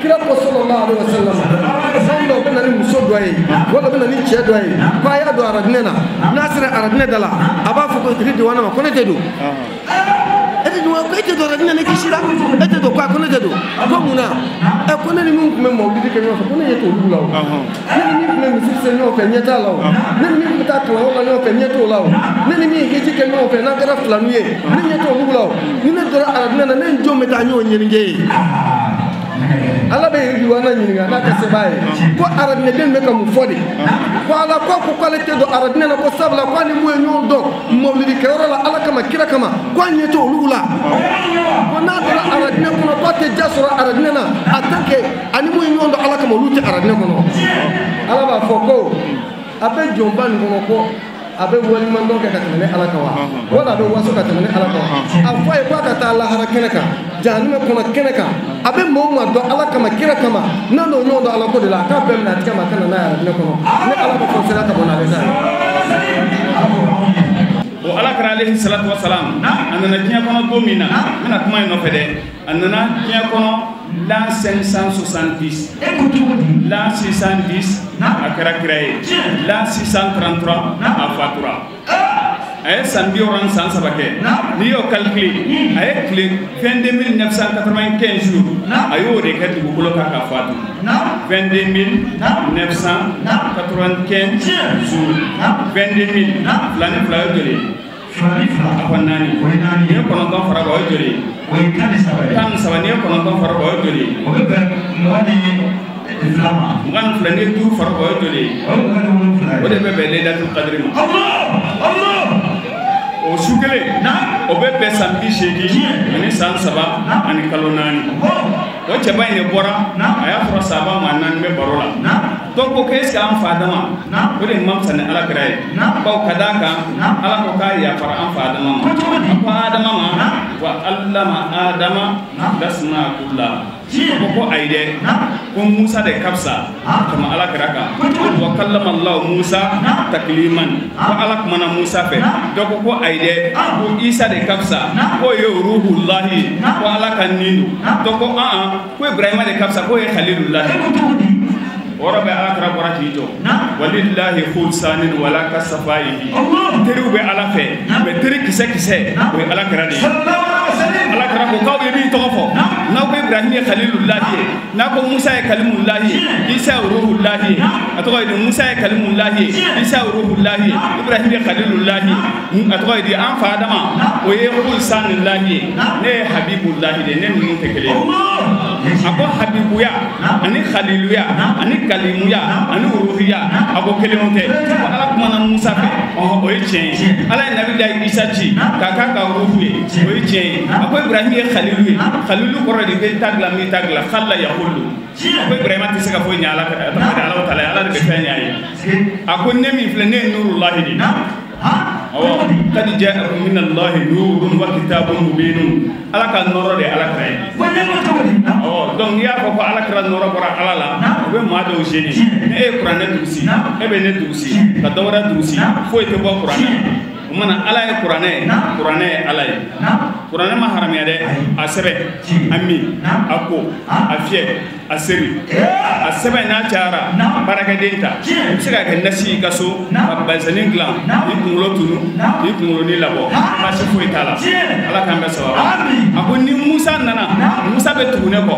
[SPEAKER 12] Kira ko sallallahu alaihi wasallam san dɔw bɛ na ni muso dɔ ye wala bɛ na ni cɛ dɔ ye ko a y'a don aradinɛ na n'a sera aradinɛ da la a b'a fɔ ko Ridwana ma ko ne tɛ don. E tɛ don ko e tɛ don aradinɛ ne kisira e tɛ don ko a ko ne tɛ don ko mun na ɛ ko ne ni min tun bɛ mɔbili kɛ ɲɔgɔn fɛ ko ne ɲɛ t'olu la o ne ni min tun bɛ misiri sen ɲɔgɔn fɛ ɲɛ t'a la o ne ni min tun bɛ taa kalanyɔrɔ la ɲɔgɔn fɛ ɲɛ t'o la o ne ni min ye heji kɛ ɲɔgɔn fɛ n'an kɛra filaniw ye ne ɲɛ t'olu la o ni ne donna aradinɛ na ne ni jɔn bɛ taa ɲɔgɔn ɲɛnigɛ ye. Ala bɛ Ridwana ɲininka n'a ka sebaa ye ko aradinɛden bɛ ka mun fɔ de ko Ala ko k'ale tɛ don aradinɛ na ko sabula ko ani mun ye ɲɔgɔn dɔn mawulidikɛyɔrɔ la Ala kama kira kama ko a ɲɛ tɛ olu la ko n'a donna aradinɛ kɔnɔ ko a tɛ ja sɔrɔ aradinɛ na en tant que ani mun ye ɲɔgɔn dɔn Ala kama olu tɛ aradinɛ kɔnɔ. Ala b'a fɔ ko a bɛ jɔnba nin kɔnɔ ko a bɛ waleɲumandɔn kɛ ka tɛmɛ ne Ala kan wa wala a bɛ waso ka tɛmɛ ne Ala kan wa a fɔ a ye k'a ka taa lahara kɛnɛ kan jahanama kɔnɔ kɛnɛ kan a bɛ maa o maa dɔn Ala kama kira kama n'a n'o ɲɔgɔn dɔn Ala ko de la a k'a bɛɛ minɛ a tigɛ ma a ka na n'a ye aradinɛ kɔnɔ ne Ala ko fɔ sera ka bɔ n'ale ta ye.
[SPEAKER 7] O Ala kɛra alayhi salatu wa salam a nana diɲɛ kɔnɔ don min na n bɛna kuma in nɔfɛ dɛ a nana diɲɛ kɔnɔ l'an 570 l'an 610 a kɛra kira ye l'an 633 a fatura a ye san 63 kɛ n'i y'o calculé a ye tile 22 995 jours a y'o de kɛ dugukolo kan ka fatu 22 995 jours 22 000 fila ni fila o ye joli ye a fɔ naani n'i ye 9 fara kan o ye joli ye 13 n'i ye 9 fara kan o ye joli ye 22 n'i ye 5 fara kan o ye joli ye o de bɛ bɛn Laylatul Qadri ma. O su kelen o bɛ bɛn san 83 ani san 3 ani kalo 4. O cɛba in de bɔra a y'a sɔrɔ saba maa 4 bɛ baro la dɔw ko k'est ce que an fa dama o de ma fisa ni Ala kira ye bawo ka d'a kan Ala ko k'a yafara an fa dama ma a ko Adama ma wa allama Adama lasma kulla ko ayi dɛ ko Musa de ka fisa tɛmɛ Ala kira kan wa kallama Allah Musa takliman ko Ala kumana Musa fɛ dɔ ko ayi dɛ ko Isa de ka fisa k'o ye ruhulahi ko Ala ka nin don dɔ ko an ko Ibrahima de ka fisa k'o ye Khalilulahi. O yɔrɔ bɛ Ala kira bɔra k'i jɔ walilahi khulsanin wala kasafayihi teriw bɛ Ala fɛ mɛ teri kisɛ kisɛ o ye Ala kira de ye. Ala kira ko k'aw ye min tɔgɔ fɔ N'aw ko Ibrahim ye Khalilulahi ye, n'a ko Musa ye Kalimulahi ye, Isa ye Ruhulahi ye, a tɔgɔ ye di Musa ye Kalimulahi ye, Isa ye Ruhulahi ye, Ibrahim ye Khalilulahi ye, a tɔgɔ ye di an fa Adama o ye Kulisanilahi ye, ne ye Habibulahi de ye, ne ninnu tɛ kelen ye. A ko Habibuya ani Khaliluya ani Kalimuya ani Ruhiya, a ko kelenw tɛ. Ko Ala kumana Musa fɛ, ɔhɔn, o ye tiɲɛ ye. Ala ye Nabilayi Isa ci k'a k'a ka ruhu ye, o ye tiɲɛ ye. A ko Ibrahim ye Khalilu ye, Khalilu kɔrɔ de bɛ ta dilan min ta dilan, Khalila yakulu. A ko Ibrahima tɛ se ka foyi ɲɛ Ala fɛ, Ala ta la, Ala de bɛ fɛn ɲɛ a ye. A ko ne min filɛ, ne ye Nurulahi de ye. Awɔ, kadi ja'akum min Allahi nurun wa kitabun mubinun. Ala ka nɔrɔ de ye Ala kira ye. Awɔ, donc n'i y'a fɔ ko Ala kira nɔrɔ bɔra Ala la, o bɛ maa dɔw gêner. Ni e ye kuranɛ durusi, e bɛ ne durusi, ka dɔ wɛrɛ durusi, foyi tɛ bɔ kuranɛ. O mana Ala ye kuranɛ ye, kuranɛ ye Ala ye. Kuranɛ ma haramuya dɛ, a sɛbɛn, a min, a ko, a fiyɛ, a seri. A sɛbɛn n'a cayara, baarakɛden ta. I bɛ se k'a kɛ nasi y'i ka so, ka bazɛnni dilan, k'i kunkolo tunu, k'i kunkoloni labɔ. Baasi foyi t'a la. Ala k'an bɛɛ sababa. A ko ni Musa nana, Musa bɛ tugu ne kɔ.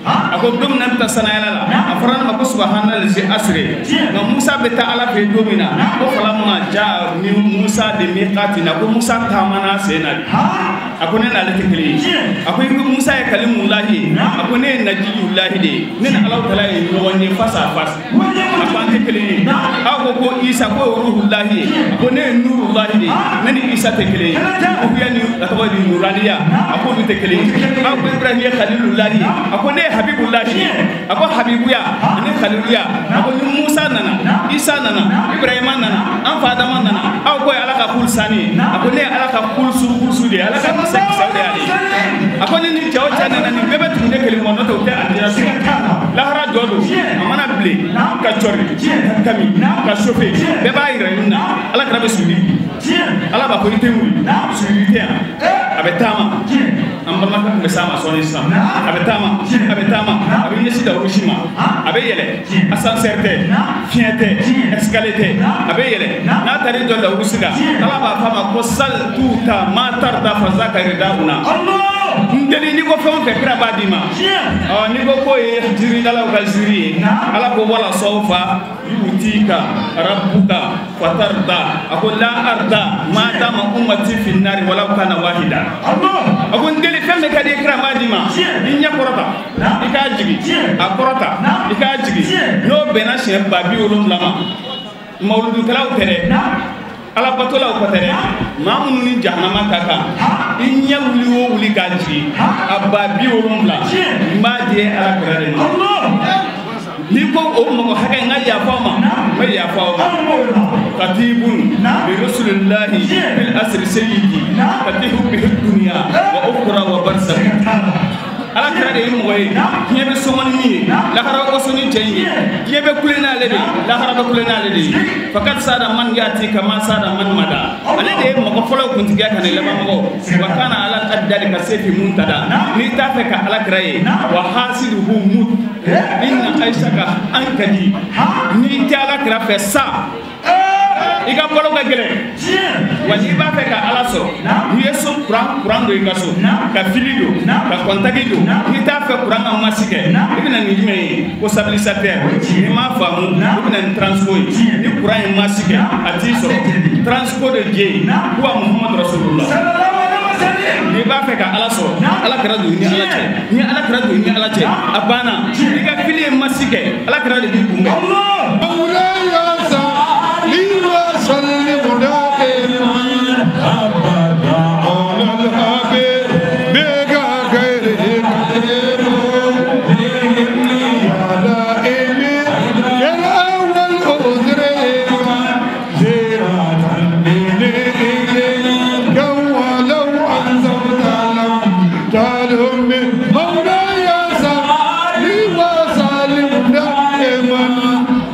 [SPEAKER 7] A ko don min na n bɛ taa sanayɛlɛ la, a fɔra ne ma ko subahana lazi asire. Nka Musa bɛ taa Ala fɛ yen don min na, ko falamma jaa ni Musa de miqatina, ko Musa taamana a sen na de. A ko ne n'ale tɛ kelen ye. A ko i ko Musa ye kalimulahi ye, a ko ne ye najiyulahi de ye, ne ni Alahu taala ye ɲɔgɔn ye face à face. A ko an tɛ kelen ye. Aw ko ko Isa ko ye ruhulahi ye, a ko ne ye nurulahi de ye, ne ni Isa tɛ kelen ye. Ruhuya ni a tɔgɔ di nuraniya, a ko olu tɛ kelen ye. Aw ko Ibrahim ye khalilulahi ye, a ko ne ye Habibulahi ye. A ko Habibuya ani Khaliluya, a ko ni Musa nana, Isa nana, Ibrahima nana, an fa Adama nana, aw ko ye Ala ka kulusani ye, a ko ne ye Ala ka kulusu kulusu de ye, Ala ka kisɛ kisɛw de y'ale ye. A ko ni nin cɛ o cɛ nana, nin bɛɛ bɛ tugu ne kelen kɔ, n'o tɛ u tɛ alijinɛ sɔrɔ. Lahara jɔ don, a mana bilen ka cɔri, ka kami, ka sofe, bɛɛ b'a yira nin na, Ala kɛra bɛ sujudi bi. Ala b'a fɔ i tɛ wuli, sujudi tɛ yan. A bɛ taama, an balimakɛ tun bɛ s'a ma sɔɔni sisan. A bɛ taama, a bɛ taama, a bɛ ɲɛsin dawurusi ma, a bɛ yɛlɛ, ascenseur tɛ, fiɲɛ tɛ, escalier tɛ, a bɛ yɛlɛ. N'a taar'i jɔ dawurusi kan, Ala b'a fɔ a ma ko sal tuta ma tarda fazaka ridauna. N deli n'i ko fɛn o fɛn kira b'a d'i ma. Ɔ n'i ko k'o ye ziridalaw ka ziri ye, Ala ko wala sawfa yu'tika rabbuka fatarda. A ko la arda ma dama ummati fi nari walau kana wahida. A ko n deli fɛn bɛɛ ka di kira b'a d'i ma. I ɲɛ kɔrɔta, i k'a jigin, a kɔrɔta, i k'a jigin. N'o bɛnna siɲɛ 70 ma, mawuludukɛlaw tɛ dɛ, Ala batolaw kɔ tɛ dɛ, maa minnu ni jahanama ka kan, i ɲɛ wuli o wuli k'a jigin, a 70,000, n b'a di Ala kira de ma. N'i ko o mɔgɔ hakɛ n ka yafa o ma, n bɛ yafa o ma. Khatibun bi rasulillahi fil asri sayyidi fatihu bihi dunya wa ukhra wa barzakh. Ala kira de ye mɔgɔ ye, diɲɛ bɛ sɔngɔ ni min ye, lahara bɛ waso ni cɛ in ye, diɲɛ bɛ kule n'ale de ye, lahara bɛ kule n'ale de ye. Fakat sada man yati kama sada man mada. Ale de ye mɔgɔ fɔlɔ kuntigiya ka ni laban mɔgɔ. Wa kana ala addali ka sefi muntada. N'i t'a fɛ ka Ala kira ye, wa hasiduhu mut. Inna aishaka ankadi. N'i tɛ Ala kira fɛ sa, i ka balo ka gɛlɛn. Wa n'i b'a fɛ ka Ala sɔrɔ, n'i ye so kuran don i ka so, ka fili don, ka kɔntaki don, n'i t'a fɛ kuran ka masi kɛ, i bɛna nin jumɛn ye? Ko stabilisateur. N'i m'a faamu, i bɛna nin transco ye. Ni kuran ye masi kɛ, a t'i sɔrɔ. Transco de jɛ ye, huwa Muhammadu Rasulullah. N'i b'a fɛ ka Ala sɔrɔ, Ala kɛra don i ni Ala cɛ. Ni Ala kɛra don i ni Ala cɛ, a banna. N'i ka fili ye masi kɛ, Ala kɛra de b'i kunbɛn.
[SPEAKER 9] وسلم دائما أبدا على الحبيب بك خير مولاي صل وسلم دائما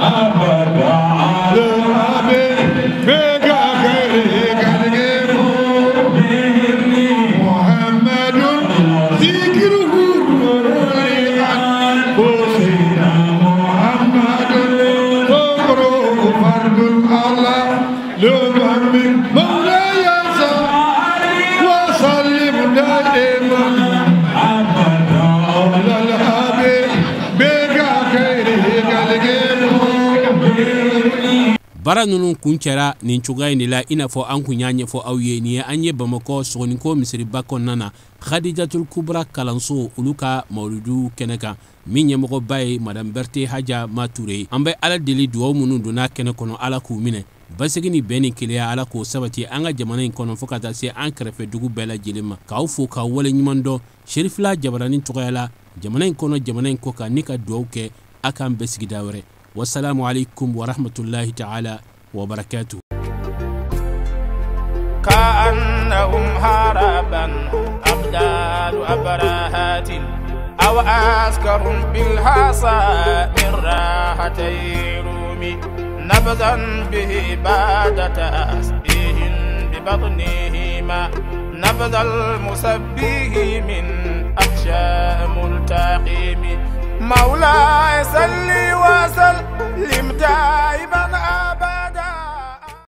[SPEAKER 9] أبدا على الحبيب بك خير محمد ذكره لأنفسنا محمد فخره فرد على الأمم مولاي صل وسلم دائما أبدا
[SPEAKER 2] Baara ninnu kuncɛra nin cogoya in de la, i n'a fɔ an kun y'a ɲɛfɔ aw ye. Nin ye an ye Bamakɔ Sogoninko misiriba kɔnɔna na, Khadijatul Kubra kalanso olu ka mawuludu kɛnɛ kan, min ɲɛmɔgɔba ye Madame Berthe Haja Mature ye. An bɛ Ala deli, dugawu minnu donna kɛnɛ kɔnɔ, Ala k'u minɛ. Basigi ni bɛn ni kelenya, Ala k'o sabati an ka jamana in kɔnɔ, fo ka taa se an kɛrɛfɛ dugu bɛɛ lajɛlen ma. K'aw fo k'aw waleɲuman dɔn Serifila jabaranin tɔgɔya la, jamana in kɔnɔ, jamana in kɔ kan, ni ka dugawu kɛ a k'an bɛɛ sigida wɛrɛ. Wasalamu alaikum warahmatullahi ta'ala wabarakatuh.
[SPEAKER 13] كأنهم هربا أبدال أبراهات أو عسكر بالحصى من راحتي رومي نبذا به بعد تسبيه ببطنهما نبذ المسبيه من أخشى ملتقيم. مولاي.